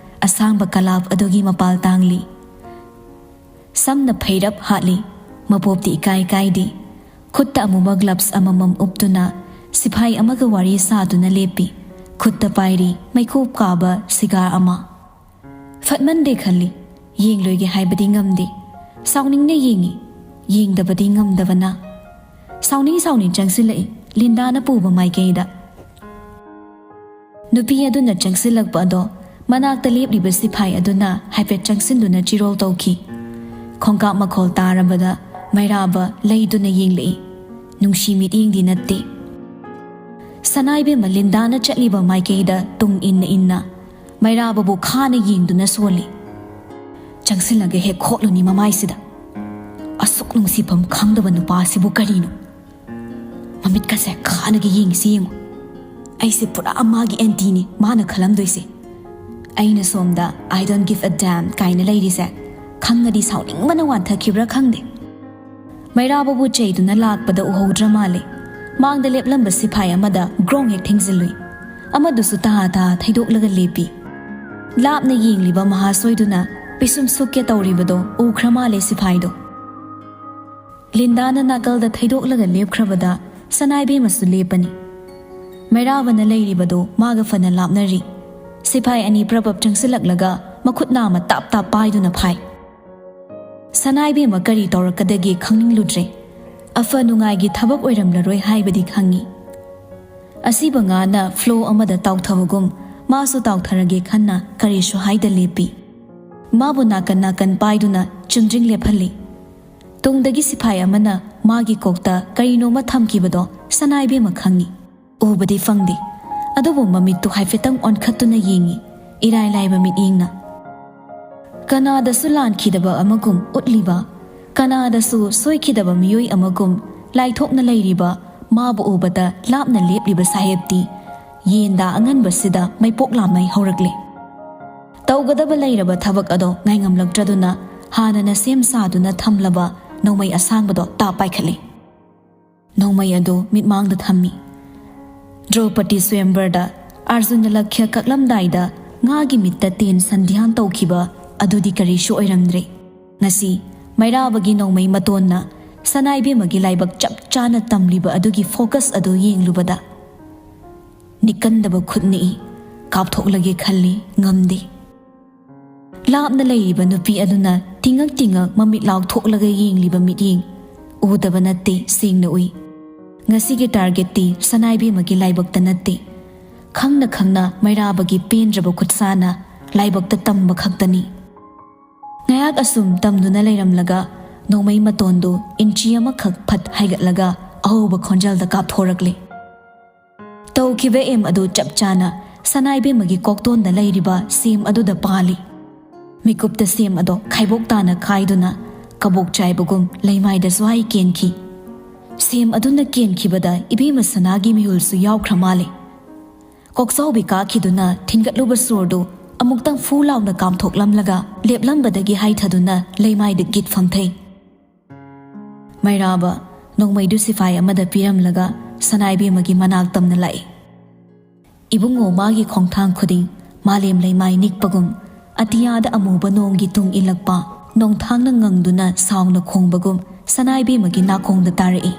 ꯑꯁꯥꯡꯕ ꯀꯂꯥꯞ ꯑꯗꯨꯒꯤ ꯃꯄꯥꯜ ꯇꯥꯡꯂꯤ꯫ ꯁꯝꯅ ꯐꯩꯔꯞ ꯍꯥꯠꯂꯤ, ꯃꯄꯣꯞꯇꯤ ꯏꯀꯥꯏ ꯀꯥꯏꯗꯦ꯫ ꯈꯨꯠꯇ ꯑꯃꯨꯕ ꯒ꯭ꯂꯚꯁ ꯑꯃꯃꯝ ꯎꯞꯇꯨꯅ ꯁꯤꯐꯥꯏ ꯑꯃꯒ ꯋꯥꯔꯤ ꯁꯥꯗꯨꯅ ꯂꯦꯞꯄꯤ꯫ ꯈꯨꯠꯇ ꯄꯥꯏꯔꯤ ꯃꯩꯈꯨ ꯀꯥꯕ ꯁꯤꯒꯥꯔ ꯑꯃ꯫ ꯐꯠꯃꯟꯗꯦ ꯈꯜꯂꯤ, ꯌꯦꯡꯂꯣꯏꯒꯦ ꯍꯥꯏꯕꯗꯤ ꯉꯝꯗꯦ꯫ ꯁꯥꯎꯅꯤꯡꯅ ꯌꯦꯡꯉꯤ, ꯌꯦꯡꯗꯕꯗꯤ ꯉꯝꯗꯕꯅ꯫ ꯁꯥꯎꯅꯤꯡ ꯁꯥꯎꯅꯤꯡ ꯆꯪꯁꯤꯜꯂꯛꯏ ꯂꯤꯟꯗꯥꯅ ꯄꯨꯕ ꯃꯥꯏꯀꯩꯗ꯫ ꯅꯨꯄꯤ ꯑꯗꯨꯅ ꯆꯪꯁꯤꯜꯂꯛꯄ ꯑꯗꯣ ꯃꯅꯥꯛꯇ ꯂꯦꯞꯂꯤꯕ ꯁꯤꯐꯥꯏ ꯑꯗꯨꯅ ꯍꯥꯏꯐꯦꯠ ꯆꯪꯁꯤꯟꯗꯨꯅ ꯆꯤꯔꯣꯜ ꯇꯧꯈꯤ꯫ ꯈꯣꯡꯀꯥꯞ ꯃꯈꯣꯜ ꯇꯥꯔꯕꯗ ꯃꯩꯔꯥꯕ ꯂꯩꯗꯨꯅ ꯌꯦꯡꯂꯛꯏ꯫ ꯅꯨꯡꯁꯤ ꯃꯤꯠꯌꯦꯡꯗꯤ ꯅꯠꯇꯦ꯫ ꯁꯅꯥꯏꯕꯦꯝꯃ ꯂꯤꯟꯗꯥꯅ ꯆꯠꯂꯤꯕ ꯃꯥꯏꯀꯩꯗ ꯇꯨꯡ ꯏꯟꯅ ꯏꯟꯅ ꯃꯩꯔꯥꯕꯕꯨ ꯈꯥꯅ ꯌꯦꯡꯗꯨꯅ ꯁꯣꯜꯂꯤ꯫ "ꯆꯪꯁꯤꯜꯂꯒ ꯍꯦꯛ ꯈꯣꯠꯂꯨꯅꯤ ꯃꯃꯥꯏꯁꯤꯗ꯫ ꯑꯁꯨꯛ ꯅꯨꯡꯁꯤꯐꯝ ꯈꯪꯗꯕ ꯅꯨꯄꯥꯁꯤꯕꯨ ꯀꯔꯤꯅꯣ? ꯃꯃꯤꯠꯀꯁꯦ ꯈꯥꯅꯒ ꯌꯦꯡꯉꯤꯁꯤ ꯌꯦꯡꯉꯨ꯫ ꯑꯩꯁꯦ ꯄꯨꯔꯥ ꯃꯥꯒꯤ ꯑꯦꯟꯇꯤꯅꯤ ꯃꯥꯅ ꯈꯜꯂꯝꯗꯣꯏꯁꯦ꯫ ꯑꯩꯅ ꯁꯣꯝꯗ 'I don't give a damn' ꯀꯥꯏꯅ ꯂꯩꯔꯤꯁꯦ ꯈꯪꯉꯗꯤ ꯁꯥꯎꯅꯤꯡꯕꯅ ꯋꯥꯟꯊꯈꯤꯕ꯭ꯔꯥ ꯈꯪꯗꯦ꯫ ꯃꯩꯔꯥꯕꯕꯨ ꯆꯩꯗꯨꯅ ꯂꯥꯛꯄꯗ ꯎꯍꯧꯗ꯭ꯔ ꯃꯥꯜꯂꯦ꯫ ꯃꯥꯡꯗ ꯂꯦꯞꯂꯝꯕ ꯁꯤꯐꯥꯏ ꯑꯃꯗ ꯒ꯭ꯔꯣꯡ ꯍꯦꯛ ꯊꯦꯡꯖꯤꯜꯂꯨꯏ꯫ ꯑꯃꯗꯨꯁꯨ ꯇꯍꯥ ꯇꯍꯥ ꯊꯩꯗꯣꯛꯂꯒ ꯂꯦꯞꯄꯤ꯫ ꯂꯥꯞꯅ ꯌꯦꯡꯂꯤꯕ ꯃꯍꯥꯁꯣꯏꯗꯨꯅ ꯄꯤꯁꯨꯝ ꯁꯨꯛꯀꯦ ꯇꯧꯔꯤꯕꯗꯣ ꯎꯈ꯭ꯔ ꯃꯥꯜꯂꯦ ꯁꯤꯐꯥꯏꯗꯣ꯫ ꯂꯤꯟꯗꯥꯅ ꯅꯥꯀꯜꯗ ꯊꯩꯗꯣꯛꯂꯒ ꯂꯦꯞꯈ꯭ꯔꯕꯗ ꯁꯅꯥꯏꯕꯦꯝꯃꯁꯨ ꯂꯦꯞꯄꯅꯤ꯫ ꯃꯩꯔꯥꯕꯅ ꯂꯩꯔꯤꯕꯗꯣ ꯃꯥꯒ ꯐꯅ ꯂꯥꯞꯅꯔꯤ꯫ ꯁꯤꯐꯥꯏ ꯑꯅꯤ ꯄ꯭ꯔꯄꯞ ꯆꯪꯁꯤꯜꯂꯛꯂꯒ ꯃꯈꯨꯠ ꯅꯥꯝꯃ ꯇꯥꯞ ꯇꯥꯞ ꯄꯥꯏꯗꯨꯅ ꯐꯥꯏ꯫ ꯁꯅꯥꯏꯕꯦꯝꯃ ꯀꯔꯤ ꯇꯧꯔꯛꯀꯗꯒꯦ ꯈꯪꯅꯤꯡꯂꯨꯗ꯭ꯔꯦ꯫ ꯑꯐ ꯅꯨꯡꯉꯥꯏꯒꯤ ꯊꯕꯛ ꯑꯣꯏꯔꯝꯂꯔꯣꯏ ꯍꯥꯏꯕꯗꯤ ꯈꯪꯉꯤ꯫ ꯑꯁꯤꯕ ꯉꯥꯅ ꯐ꯭ꯂꯣ ꯑꯃꯗ ꯇꯥꯎꯊꯕꯒꯨꯝ ꯃꯥꯁꯨ ꯇꯥꯎꯊꯔꯒꯦ ꯈꯟꯅ ꯀꯔꯤꯁꯨ ꯍꯥꯏꯗ ꯂꯦꯞꯄꯤ꯫ ꯃꯥꯕꯨ ꯅꯥꯀꯟ ꯅꯥꯀꯟ ꯄꯥꯏꯗꯨꯅ ꯆꯨꯝꯗ꯭ꯔꯤꯡ ꯂꯦꯞꯍꯜꯂꯤ꯫ ꯇꯨꯡꯗꯒꯤ ꯁꯤꯐꯥꯏ ꯑꯃꯅ ꯃꯥꯒꯤ ꯀꯣꯛꯇ ꯀꯔꯤꯅꯣꯃ ꯊꯝꯈꯤꯕꯗꯣ ꯁꯅꯥꯏꯕꯦꯝꯃ ꯈꯪꯉꯤ꯫ ꯎꯕꯗꯤ ꯐꯪꯗꯦ, ꯑꯗꯨꯕꯨ ꯃꯃꯤꯠꯇꯨ ꯍꯥꯏꯐꯦꯠꯇꯪ ꯑꯣꯟꯈꯠꯇꯨꯅ ꯌꯦꯡꯉꯤ, ꯏꯔꯥꯏ ꯂꯥꯏꯕ ꯃꯤꯠꯌꯦꯡꯅ꯫ ꯀꯅꯥꯗꯁꯨ ꯂꯥꯟꯈꯤꯗꯕ ꯑꯃꯒꯨꯝ ꯎꯠꯂꯤꯕ, ꯀꯅꯥꯗꯁꯨ ꯁꯣꯏꯈꯤꯗꯕ ꯃꯤꯑꯣꯏ ꯑꯃꯒꯨꯝ ꯂꯥꯏꯊꯣꯛꯅ ꯂꯩꯔꯤꯕ ꯃꯥꯕꯨ ꯎꯕꯗ ꯂꯥꯞꯅ ꯂꯦꯞꯂꯤꯕ ꯁꯥꯍꯦꯕꯇꯤ ꯌꯦꯟꯗꯥ ꯑꯉꯟꯕꯁꯤꯗ ꯃꯩꯄꯣꯛ ꯂꯥꯝꯃꯩ ꯍꯧꯔꯛꯂꯦ꯫ ꯇꯧꯒꯗꯕ ꯂꯩꯔꯕ ꯊꯕꯛ ꯑꯗꯣ ꯉꯥꯏꯉꯝꯂꯛꯇ꯭ꯔꯗꯨꯅ ꯍꯥꯟꯅꯅ ꯁꯦꯝ ꯁꯥꯗꯨꯅ ꯊꯝꯂꯕ ꯅꯣꯡꯃꯩ ꯑꯁꯥꯡꯕꯗꯣ ꯇꯥꯞ ꯄꯥꯏꯈꯠꯂꯤ꯫ ꯅꯣꯡꯃꯩ ꯑꯗꯨ ꯃꯤꯠꯃꯥꯡꯗ ꯊꯝꯃꯤ꯫ ꯗ꯭ꯔꯧꯄꯗꯤ ꯁ꯭ꯋꯌꯝꯕꯔꯗ ꯑꯔꯖꯨꯟꯅ ꯂꯛꯈ꯭ꯌ ꯀꯛꯂꯝꯗꯥꯏꯗ ꯉꯥꯒꯤ ꯃꯤꯠꯇ ꯇꯦꯟ ꯁꯟꯙ꯭ꯌꯥꯟ ꯇꯧꯈꯤꯕ ꯑꯗꯨꯗꯤ ꯀꯔꯤꯁꯨ ꯑꯣꯏꯔꯝꯗ꯭ꯔꯦ꯫ ꯉꯁꯤ ꯃꯩꯔꯥꯕꯒꯤ ꯅꯣꯡꯃꯩ ꯃꯇꯣꯟꯅ ꯁꯅꯥꯏꯕꯦꯝꯃꯒꯤ ꯂꯥꯏꯕꯛ ꯆꯞ ꯆꯥꯅ ꯇꯝꯂꯤꯕ ꯑꯗꯨꯒꯤ ꯐꯣꯀꯁ ꯑꯗꯨ ꯌꯦꯡꯂꯨꯕꯗ ꯅꯤꯀꯟꯗꯕ ꯈꯨꯠ ꯅꯤꯛꯏ꯫ ꯀꯥꯞꯊꯣꯛꯂꯒꯦ ꯈꯜꯂꯤ, ꯉꯝꯗꯦ꯫ ꯂꯥꯞꯅ ꯂꯩꯔꯤꯕ ꯅꯨꯄꯤ ꯑꯗꯨꯅ ꯇꯤꯡꯉꯛ ꯇꯤꯡꯉꯛ ꯃꯃꯤꯠ ꯂꯥꯎꯊꯣꯛꯂꯒ ꯌꯦꯡꯂꯤꯕ ꯃꯤꯠꯌꯦꯡ ꯎꯗꯕ ꯅꯠꯇꯦ, ꯁꯦꯡꯅ ꯎꯏ꯫ ꯉꯁꯤꯒꯤ ꯇꯥꯔꯒꯦꯠꯇꯤ ꯁꯅꯥꯏꯕꯦꯝꯃꯒꯤ ꯂꯥꯏꯕꯛꯇ ꯅꯠꯇꯦ꯫ ꯈꯪꯅ ꯈꯪꯅ ꯃꯩꯔꯥꯕꯒꯤ ꯄꯦꯟꯗ꯭ꯔꯕ ꯈꯨꯠꯁꯥꯅ ꯂꯥꯏꯕꯛꯇ ꯇꯝꯕ ꯈꯛꯇꯅꯤ꯫ ꯉꯥꯏꯍꯥꯛ ꯑꯁꯨꯝ ꯇꯝꯗꯨꯅ ꯂꯩꯔꯝꯂꯒ ꯅꯣꯡꯃꯩ ꯃꯇꯣꯟꯗꯨ ꯏꯟꯆꯤ ꯑꯃꯈꯛ ꯐꯠ ꯍꯥꯏꯒꯠꯂꯒ ꯑꯍꯧꯕ ꯈꯣꯟꯖꯦꯜꯗ ꯀꯥꯞꯊꯣꯔꯛꯂꯦ꯫ ꯇꯧꯈꯤꯕ ꯑꯦꯝ ꯑꯗꯨ ꯆꯞ ꯆꯥꯅ ꯁꯅꯥꯏꯕꯦꯝꯃꯒꯤ ꯀꯣꯛꯇꯣꯟꯗ ꯂꯩꯔꯤꯕ ꯁꯦꯝ ꯑꯗꯨꯗ ꯄꯥꯜꯂꯤ꯫ ꯃꯤꯀꯨꯞꯇ ꯁꯦꯝ ꯑꯗꯣ ꯈꯥꯏꯕꯣꯛ ꯇꯥꯅ ꯈꯥꯏꯗꯨꯅ ꯀꯕꯣꯛ ꯆꯥꯏꯕꯒꯨꯝ ꯂꯩꯃꯥꯏꯗ ꯁ꯭ꯋꯥꯏ ꯀꯦꯟꯈꯤ꯫ ꯁꯦꯝ ꯑꯗꯨꯅ ꯀꯦꯟꯈꯤꯕꯗ ꯏꯕꯦꯝꯃ ꯁꯅꯥꯒꯤ ꯃꯤꯍꯨꯜꯁꯨ ꯌꯥꯎꯈ꯭ꯔ ꯃꯥꯜꯂꯦ꯫ ꯀꯣꯛꯆꯥꯎꯕꯤ ꯀꯥꯈꯤꯗꯨꯅ ꯊꯤꯟꯒꯠꯂꯨꯕ ꯁꯣꯔꯗꯨ ꯑꯃꯨꯛꯇꯪ ꯐꯨ ꯂꯥꯎꯅ ꯀꯥꯝꯊꯣꯛꯂꯝꯂꯒ ꯂꯦꯞꯂꯝꯕꯗꯒꯤ ꯍꯥꯏꯊꯗꯨꯅ ꯂꯩꯃꯥꯏꯗ ꯒꯤꯠ ꯐꯝꯊꯩ꯫ ꯃꯩꯔꯥꯕ ꯅꯣꯡꯃꯩꯗꯨ ꯁꯤꯐꯥꯏ ꯑꯃꯗ ꯄꯤꯔꯝꯂꯒ ꯁꯅꯥꯏꯕꯦꯝꯃꯒꯤ ꯃꯅꯥꯛ ꯇꯝꯅ ꯂꯥꯛꯏ꯫ ꯏꯕꯨꯡꯉꯣ ꯃꯥꯒꯤ ꯈꯣꯡꯊꯥꯡ ꯈꯨꯗꯤꯡ ꯃꯥꯂꯦꯝ ꯂꯩꯃꯥꯏ ꯅꯤꯛꯄꯒꯨꯝ, ꯑꯇꯤꯌꯥꯗ ꯑꯃꯨꯕ ꯅꯣꯡꯒꯤ ꯇꯨꯡ ꯏꯜꯂꯛꯄ ꯅꯣꯡꯊꯥꯡꯅ ꯉꯪꯗꯨꯅ ꯁꯥꯎꯅ ꯈꯣꯡꯕꯒꯨꯝ ꯁꯅꯥꯏꯕꯦꯝꯃꯒꯤ ꯅꯥꯀꯣꯡꯗ ꯇꯥꯔꯛꯏ꯫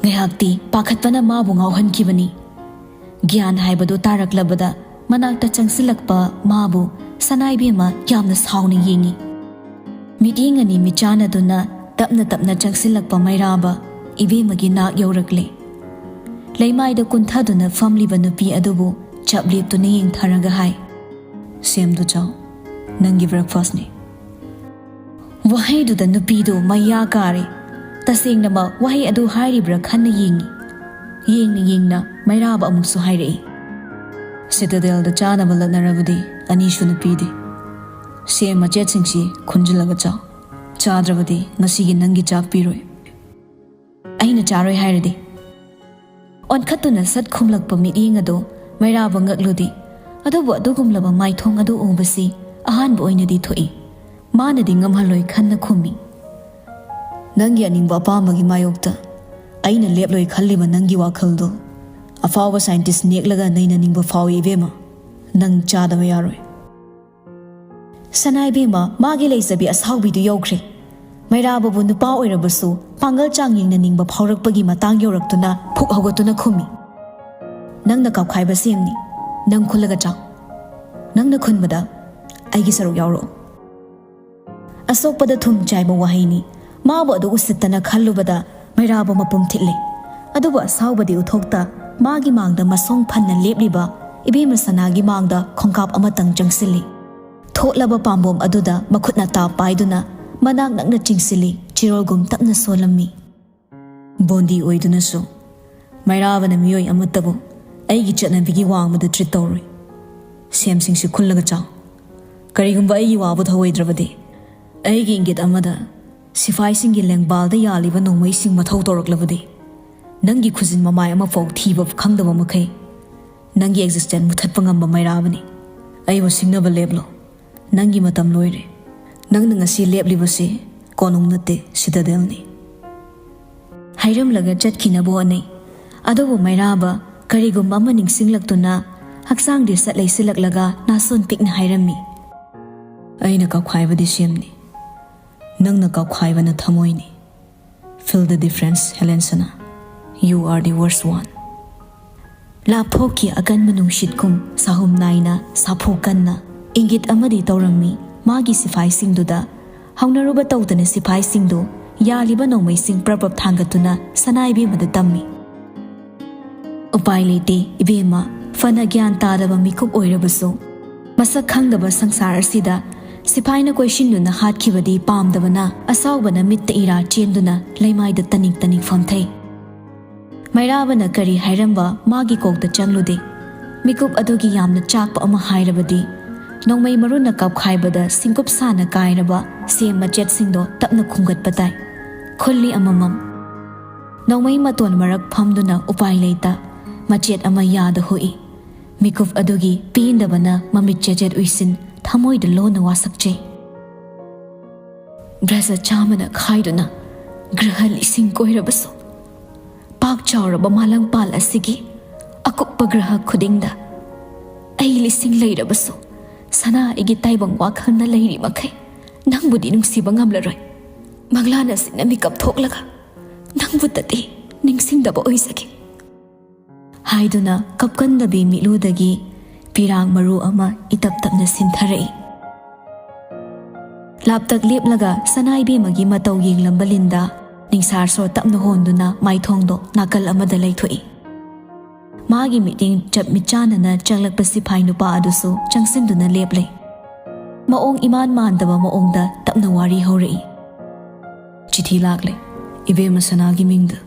ꯉꯥꯏꯍꯥꯛꯇꯤ ꯄꯥꯈꯠꯄꯅ ꯃꯥꯕꯨ ꯉꯥꯎꯍꯟꯈꯤꯕꯅꯤ꯫ ꯒ꯭ꯌꯥꯟ ꯍꯥꯏꯕꯗꯨ ꯇꯥꯔꯛꯂꯕꯗ ꯃꯅꯥꯛꯇ ꯆꯪꯁꯤꯜꯂꯛꯄ ꯃꯥꯕꯨ ꯁꯅꯥꯏꯕꯦꯝꯃ ꯌꯥꯝꯅ ꯁꯥꯎꯅ ꯌꯦꯡꯏ꯫ ꯃꯤꯠꯌꯦꯡ ꯑꯅꯤ ꯃꯤꯠꯆꯥꯟꯅꯗꯨꯅ ꯇꯞꯅ ꯇꯞꯅ ꯆꯪꯁꯤꯜꯂꯛꯄ ꯃꯩꯔꯥꯕ ꯏꯕꯦꯝꯃꯒꯤ ꯅꯥꯛ ꯌꯧꯔꯛꯂꯦ꯫ ꯂꯩꯃꯥꯏꯗ ꯀꯨꯟꯊꯗꯨꯅ ꯐꯝꯂꯤꯕ ꯅꯨꯄꯤ ꯑꯗꯨꯕꯨ ꯆꯞ ꯂꯦꯞꯇꯨꯅ ꯌꯦꯡꯊꯔꯒ ꯍꯥꯏ, "ꯁꯦꯝꯗꯨ ꯆꯥꯎ, ꯅꯪꯒꯤ ꯕ꯭ꯔꯦꯛꯐꯥꯁꯅꯤ꯫" ꯋꯥꯍꯩꯗꯨꯗ ꯅꯨꯄꯤꯗꯨ ꯃꯩꯌꯥ ꯀꯥꯔꯦ꯫ ꯇꯁꯦꯡꯅꯃꯛ ꯋꯥꯍꯩ ꯑꯗꯨ ꯍꯥꯏꯔꯤꯕ꯭ꯔꯥ ꯈꯟꯅ ꯌꯦꯡꯏ꯫ ꯌꯦꯡꯅ ꯌꯦꯡꯅ ꯃꯩꯔꯥꯕ ꯑꯃꯨꯛꯁꯨ ꯍꯥꯏꯔꯛꯏ, "ꯁꯤꯇꯥꯗꯦꯜꯗ ꯆꯥꯅꯕ ꯂꯠꯅꯔꯕꯗꯤ ꯑꯅꯤꯁꯨ ꯅꯨꯄꯤꯗꯤ꯫ ꯁꯦꯝ ꯃꯆꯦꯠꯁꯤꯡꯁꯤ ꯈꯨꯟꯖꯤꯜꯂꯒ ꯆꯥꯎ꯫ ꯆꯥꯗ꯭ꯔꯕꯗꯤ ꯉꯁꯤꯒꯤ ꯅꯪꯒꯤ ꯆꯥꯛ ꯄꯤꯔꯣꯏ꯫ ꯑꯩꯅ ꯆꯥꯔꯣꯏ ꯍꯥꯏꯔꯗꯤ?" ꯑꯣꯟꯈꯠꯇꯨꯅ ꯁꯠ ꯈꯨꯝꯂꯛꯄ ꯃꯤꯠꯌꯦꯡ ꯑꯗꯨ ꯃꯩꯔꯥꯕ ꯉꯛꯂꯨꯗꯦ꯫ ꯑꯗꯨꯕꯨ ꯑꯗꯨꯒꯨꯝꯂꯕ ꯃꯥꯏꯊꯣꯡ ꯑꯗꯨ ꯎꯕꯁꯤ ꯑꯍꯥꯟꯕ ꯑꯣꯏꯅꯗꯤ ꯊꯣꯛꯏ꯫ ꯃꯥꯅꯗꯤ ꯉꯝꯍꯜꯂꯣꯏ ꯈꯟꯅ ꯈꯨꯝꯃꯤ꯫ "ꯅꯪꯒꯤ ꯑꯅꯤꯡꯕ ꯑꯄꯥꯝꯕꯒꯤ ꯃꯥꯌꯣꯛꯇ ꯑꯩꯅ ꯂꯦꯞꯂꯣꯏ ꯈꯜꯂꯤꯕ ꯅꯪꯒꯤ ꯋꯥꯈꯜꯗꯣ ꯑꯐꯥꯎꯕ ꯁꯥꯏꯟꯇꯤꯁ ꯅꯦꯛꯂꯒ ꯅꯩꯅꯅꯤꯡꯕ ꯐꯥꯎꯏ ꯏꯕꯦꯝꯃ꯫ ꯅꯪ ꯆꯥꯗꯕ ꯌꯥꯔꯣꯏ꯫" ꯁꯅꯥꯏꯕꯦꯝꯃ ꯃꯥꯒꯤ ꯂꯩꯖꯕꯤ ꯑꯁꯥꯎꯕꯤꯗꯨ ꯌꯧꯈ꯭ꯔꯦ꯫ ꯃꯩꯔꯥꯕꯕꯨ ꯅꯨꯄꯥ ꯑꯣꯏꯔꯕꯁꯨ ꯄꯥꯡꯒꯜ ꯆꯥꯡ ꯌꯦꯡꯅꯅꯤꯡꯕ ꯐꯥꯎꯔꯛꯄꯒꯤ ꯃꯇꯥꯡ ꯌꯧꯔꯛꯇꯨꯅ ꯐꯨꯛ ꯍꯧꯒꯠꯇꯨꯅ ꯈꯨꯝꯃꯤ, "ꯅꯪꯅ ꯀꯥꯞꯈꯥꯏꯕ ꯁꯦꯝꯅꯤ, ꯅꯪ ꯈꯨꯜꯂꯒ ꯆꯥꯎ꯫ ꯅꯪꯅ ꯈꯨꯟꯕꯗ ꯑꯩꯒꯤ ꯁꯔꯨꯛ ꯌꯥꯎꯔꯛꯑꯣ꯫" ꯑꯁꯣꯛꯄꯗ ꯊꯨꯝ ꯆꯥꯏꯕ ꯋꯥꯍꯩꯅꯤ꯫ ꯃꯥꯕꯨ ꯑꯗꯨ ꯎꯁꯤꯠꯇꯅ ꯈꯜꯂꯨꯕꯗ ꯃꯩꯔꯥꯕ ꯃꯄꯨꯝ ꯊꯤꯠꯂꯦ꯫ ꯑꯗꯨꯕꯨ ꯑꯁꯥꯎꯕꯗꯤ ꯎꯊꯣꯛꯇ ꯃꯥꯒꯤ ꯃꯥꯡꯗ ꯃꯁꯣꯡ ꯐꯟꯅ ꯂꯦꯞꯂꯤꯕ ꯏꯕꯦꯝꯃ ꯁꯅꯥꯒꯤ ꯃꯥꯡꯗ ꯈꯣꯡꯀꯥꯞ ꯑꯃꯇꯪ ꯆꯪꯁꯤꯜꯂꯤ꯫ ꯊꯣꯠꯂꯕ ꯄꯥꯝꯕꯣꯝ ꯑꯗꯨꯗ ꯃꯈꯨꯠꯅ ꯇꯥꯞ ꯄꯥꯏꯗꯨꯅ ꯃꯅꯥꯛ ꯅꯛꯅ ꯆꯤꯡꯁꯤꯜꯂꯤ, ꯆꯤꯔꯣꯜꯒꯨꯝ ꯇꯞꯅ ꯁꯣꯜꯂꯝꯃꯤ꯫ "ꯕꯣꯟꯗꯤ ꯑꯣꯏꯗꯨꯅꯁꯨ ꯃꯩꯔꯥꯕꯅ ꯃꯤꯑꯣꯏ ꯑꯃꯠꯇꯕꯨ ꯑꯩꯒꯤ ꯆꯠꯅꯕꯤꯒꯤ ꯋꯥꯡꯃꯗ ꯇ꯭ꯔꯤꯠ ꯇꯧꯔꯣꯏ꯫ ꯁꯦꯝꯁꯤꯡꯁꯤ ꯈꯨꯜꯂꯒ ꯆꯥꯎ꯫ ꯀꯔꯤꯒꯨꯝꯕ ꯑꯩꯒꯤ ꯋꯥꯕꯨ ꯊꯧꯑꯣꯏꯗ꯭ꯔꯕꯗꯤ, ꯑꯩꯒꯤ ꯏꯪꯒꯤꯠ ꯑꯃꯗ ꯁꯤꯐꯥꯏꯁꯤꯡꯒꯤ ꯂꯦꯡꯕꯥꯜꯗ ꯌꯥꯜꯂꯤꯕ ꯅꯣꯡꯃꯩꯁꯤꯡ ꯃꯊꯧ ꯇꯧꯔꯛꯂꯕꯗꯤ, ꯅꯪꯒꯤ ꯈꯨꯖꯤꯟ ꯃꯃꯥꯏ ꯑꯃꯐꯥꯎ ꯊꯤꯕ ꯈꯪꯗꯕ ꯃꯈꯩ ꯅꯪꯒꯤ ꯑꯦꯛꯖꯤꯁꯇꯦꯟꯁ ꯃꯨꯊꯠꯄ ꯉꯝꯕ ꯃꯩꯔꯥꯕꯅꯤ꯫ ꯑꯩꯕꯨ ꯁꯤꯡꯅꯕ ꯂꯦꯞꯂꯣ꯫ ꯅꯪꯒꯤ ꯃꯇꯝ ꯂꯣꯏꯔꯦ꯫ ꯅꯪꯅ ꯉꯁꯤ ꯂꯦꯞꯂꯤꯕꯁꯤ ꯀꯣꯅꯨꯡ ꯅꯠꯇꯦ, ꯁꯤꯇꯥꯗꯦꯜꯅꯤ꯫" ꯍꯥꯏꯔꯝꯂꯒ ꯆꯠꯈꯤꯅꯕ ꯍꯣꯠꯅꯩ꯫ ꯑꯗꯨꯕꯨ ꯃꯩꯔꯥꯕ ꯀꯔꯤꯒꯨꯝꯕ ꯑꯃ ꯅꯤꯡꯁꯤꯡꯂꯛꯇꯨꯅ ꯍꯛꯆꯥꯡꯗꯤ ꯁꯠ ꯂꯩꯁꯤꯜꯂꯛꯂꯒ ꯅꯥꯁꯣꯟ ꯄꯤꯛꯅ ꯍꯥꯏꯔꯝꯃꯤ꯫ "ꯑꯩꯅ ꯀꯥꯎꯈꯥꯏꯕꯗꯤ ꯁꯦꯝꯅꯤ, ꯅꯪꯅ ꯀꯥꯎꯈꯥꯏꯕꯅ ꯊꯃꯣꯏꯅꯤ꯫ Feel the difference, ꯍꯦꯂꯦꯟ ꯁꯅꯥ꯫ You are the worst one." ꯂꯥꯞꯊꯣꯛꯈꯤ ꯑꯀꯟꯕ ꯅꯨꯡꯁꯤꯠꯀꯨꯝ ꯁꯥꯍꯨꯝ ꯅꯥꯏꯅ ꯁꯥꯐꯨ ꯀꯟꯅ ꯏꯪꯒꯤꯠ ꯑꯃꯗꯤ ꯇꯧꯔꯝꯃꯤ ꯃꯥꯒꯤ ꯁꯤꯐꯥꯏꯁꯤꯡꯗꯨꯗ꯫ ꯍꯧꯅꯔꯨꯕ ꯇꯧꯗꯅ ꯁꯤꯐꯥꯏꯁꯤꯡꯗꯨ ꯌꯥꯜꯂꯤꯕ ꯅꯣꯡꯃꯩꯁꯤꯡ ꯄ꯭ꯔꯞ ꯄ꯭ꯔꯞ ꯊꯥꯡꯒꯠꯇꯨꯅ ꯁꯅꯥ ꯏꯕꯦꯝꯃꯗ ꯇꯝꯃꯤ꯫ ꯎꯄꯥꯏ ꯂꯩꯇꯦ ꯏꯕꯦꯝꯃ, ꯐꯅ ꯒ꯭ꯌꯥꯟ ꯇꯥꯗꯕ ꯃꯤꯀꯨꯞ ꯑꯣꯏꯔꯕꯁꯨ꯫ ꯃꯁꯛ ꯈꯪꯗꯕ ꯁꯪꯁꯥꯔ ꯑꯁꯤꯗ ꯁꯤꯐꯥꯏꯅ ꯀꯣꯏꯁꯤꯟꯗꯨꯅ ꯍꯥꯠꯈꯤꯕꯗꯤ ꯄꯥꯝꯗꯕꯅ ꯑꯁꯥꯎꯕꯅ ꯃꯤꯠꯇ ꯏꯔꯥ ꯆꯦꯟꯗꯨꯅ ꯂꯩꯃꯥꯏꯗ ꯇꯅꯤꯛ ꯇꯅꯤꯛ ꯐꯝꯊꯩ꯫ ꯃꯩꯔꯥꯕꯅ ꯀꯔꯤ ꯍꯥꯏꯔꯝꯕ ꯃꯥꯒꯤ ꯀꯣꯛꯇ ꯆꯪꯂꯨꯗꯦ꯫ ꯃꯤꯀꯨꯞ ꯑꯗꯨꯒꯤ ꯌꯥꯝꯅ ꯆꯥꯛꯄ ꯑꯃ ꯍꯥꯏꯔꯕꯗꯤ, ꯅꯣꯡꯃꯩ ꯃꯔꯨꯅ ꯀꯥꯞꯈꯥꯏꯕꯗ ꯁꯤꯡꯀꯨꯞ ꯁꯥꯅ ꯀꯥꯏꯔꯕ ꯁꯦꯝ ꯃꯆꯦꯠꯁꯤꯡꯗꯣ ꯇꯞꯅ ꯈꯨꯝꯒꯠꯄ ꯇꯥꯏ꯫ ꯈꯨꯜꯂꯤ ꯑꯃꯃꯝ꯫ ꯅꯣꯡꯃꯩ ꯃꯇꯣꯟ ꯃꯔꯛ ꯐꯝꯗꯨꯅ ꯎꯄꯥꯏ ꯂꯩꯇ ꯃꯆꯦꯠ ꯑꯃ ꯌꯥꯗ ꯍꯨꯛꯏ꯫ ꯃꯤꯀꯨꯞ ꯑꯗꯨꯒꯤ ꯄꯦꯟꯗꯕꯅ ꯃꯃꯤꯠ ꯆꯦꯆꯦꯠ ꯎꯏꯁꯤꯟ ꯊꯃꯣꯏꯗ ꯂꯣꯟꯅ ꯋꯥꯁꯛꯆꯩ꯫ ꯕ꯭ꯔꯖ ꯆꯥꯝꯃꯅ ꯈꯥꯏꯗꯨꯅ ꯒ꯭ꯔꯍ ꯂꯤꯁꯤꯡ ꯀꯣꯏꯔꯕꯁꯨ, ꯄꯥꯛ ꯆꯥꯎꯔꯕ ꯃꯥꯂꯪꯄꯥꯜ ꯑꯁꯤꯒꯤ ꯑꯀꯨꯞꯄ ꯒ꯭ꯔꯍ ꯈꯨꯗꯤꯡꯗ ꯑꯩ ꯂꯤꯁꯤꯡ ꯂꯩꯔꯕꯁꯨ, ꯁꯅꯥ ꯑꯩꯒꯤ ꯇꯥꯏꯕꯪ ꯋꯥꯈꯜꯅ ꯂꯩꯔꯤ ꯃꯈꯩ ꯅꯪꯕꯨꯗꯤ ꯅꯨꯡꯁꯤꯕ ꯉꯝꯂꯔꯣꯏ꯫ ꯃꯪꯂꯥꯟ ꯑꯁꯤꯅ ꯃꯤꯀꯞ ꯊꯣꯛꯂꯒ ꯅꯪꯕꯨꯇꯗꯤ ꯅꯤꯡꯁꯤꯡꯗꯕ ꯑꯣꯏꯖꯒꯦ꯫ ꯍꯥꯏꯗꯨꯅ ꯀꯞꯀꯟꯗꯕꯤ ꯃꯤꯠꯂꯨꯗꯒꯤ ꯄꯤꯔꯥꯡ ꯃꯔꯨ ꯑꯃ ꯏꯇꯞ ꯇꯞꯅ ꯁꯤꯟꯊꯔꯛꯏ꯫ ꯂꯥꯞꯇꯛ ꯂꯦꯞꯂꯒ ꯁꯅꯥꯏꯕꯦꯝꯃꯒꯤ ꯃꯇꯧ ꯌꯦꯡꯂꯝꯕ ꯂꯤꯟꯗ ꯅꯤꯡꯁꯥꯔ ꯁꯣꯔ ꯇꯞꯅ ꯍꯣꯟꯗꯨꯅ ꯃꯥꯏꯊꯣꯡꯗꯣ ꯅꯥꯀꯜ ꯑꯃꯗ ꯂꯩꯊꯣꯛꯏ꯫ ꯃꯥꯒꯤ ꯃꯤꯠꯌꯦꯡ ꯆꯞ ꯃꯤꯠꯆꯥꯟꯅꯅ ꯆꯪꯂꯛꯄ ꯁꯤꯐꯥꯏ ꯅꯨꯄꯥ ꯑꯗꯨꯁꯨ ꯆꯪꯁꯤꯟꯗꯨꯅ ꯂꯦꯞꯂꯦ꯫ ꯃꯑꯣꯡ ꯏꯃꯥꯟ ꯃꯥꯟꯗꯕ ꯃꯑꯣꯡꯗ ꯇꯞꯅ ꯋꯥꯔꯤ ꯍꯧꯔꯛꯏ꯫ "ꯆꯤꯊꯤ ꯂꯥꯛꯂꯦ, ꯏꯕꯦꯝꯃ ꯁꯅꯥꯒꯤ ꯃꯤꯡꯗ꯫"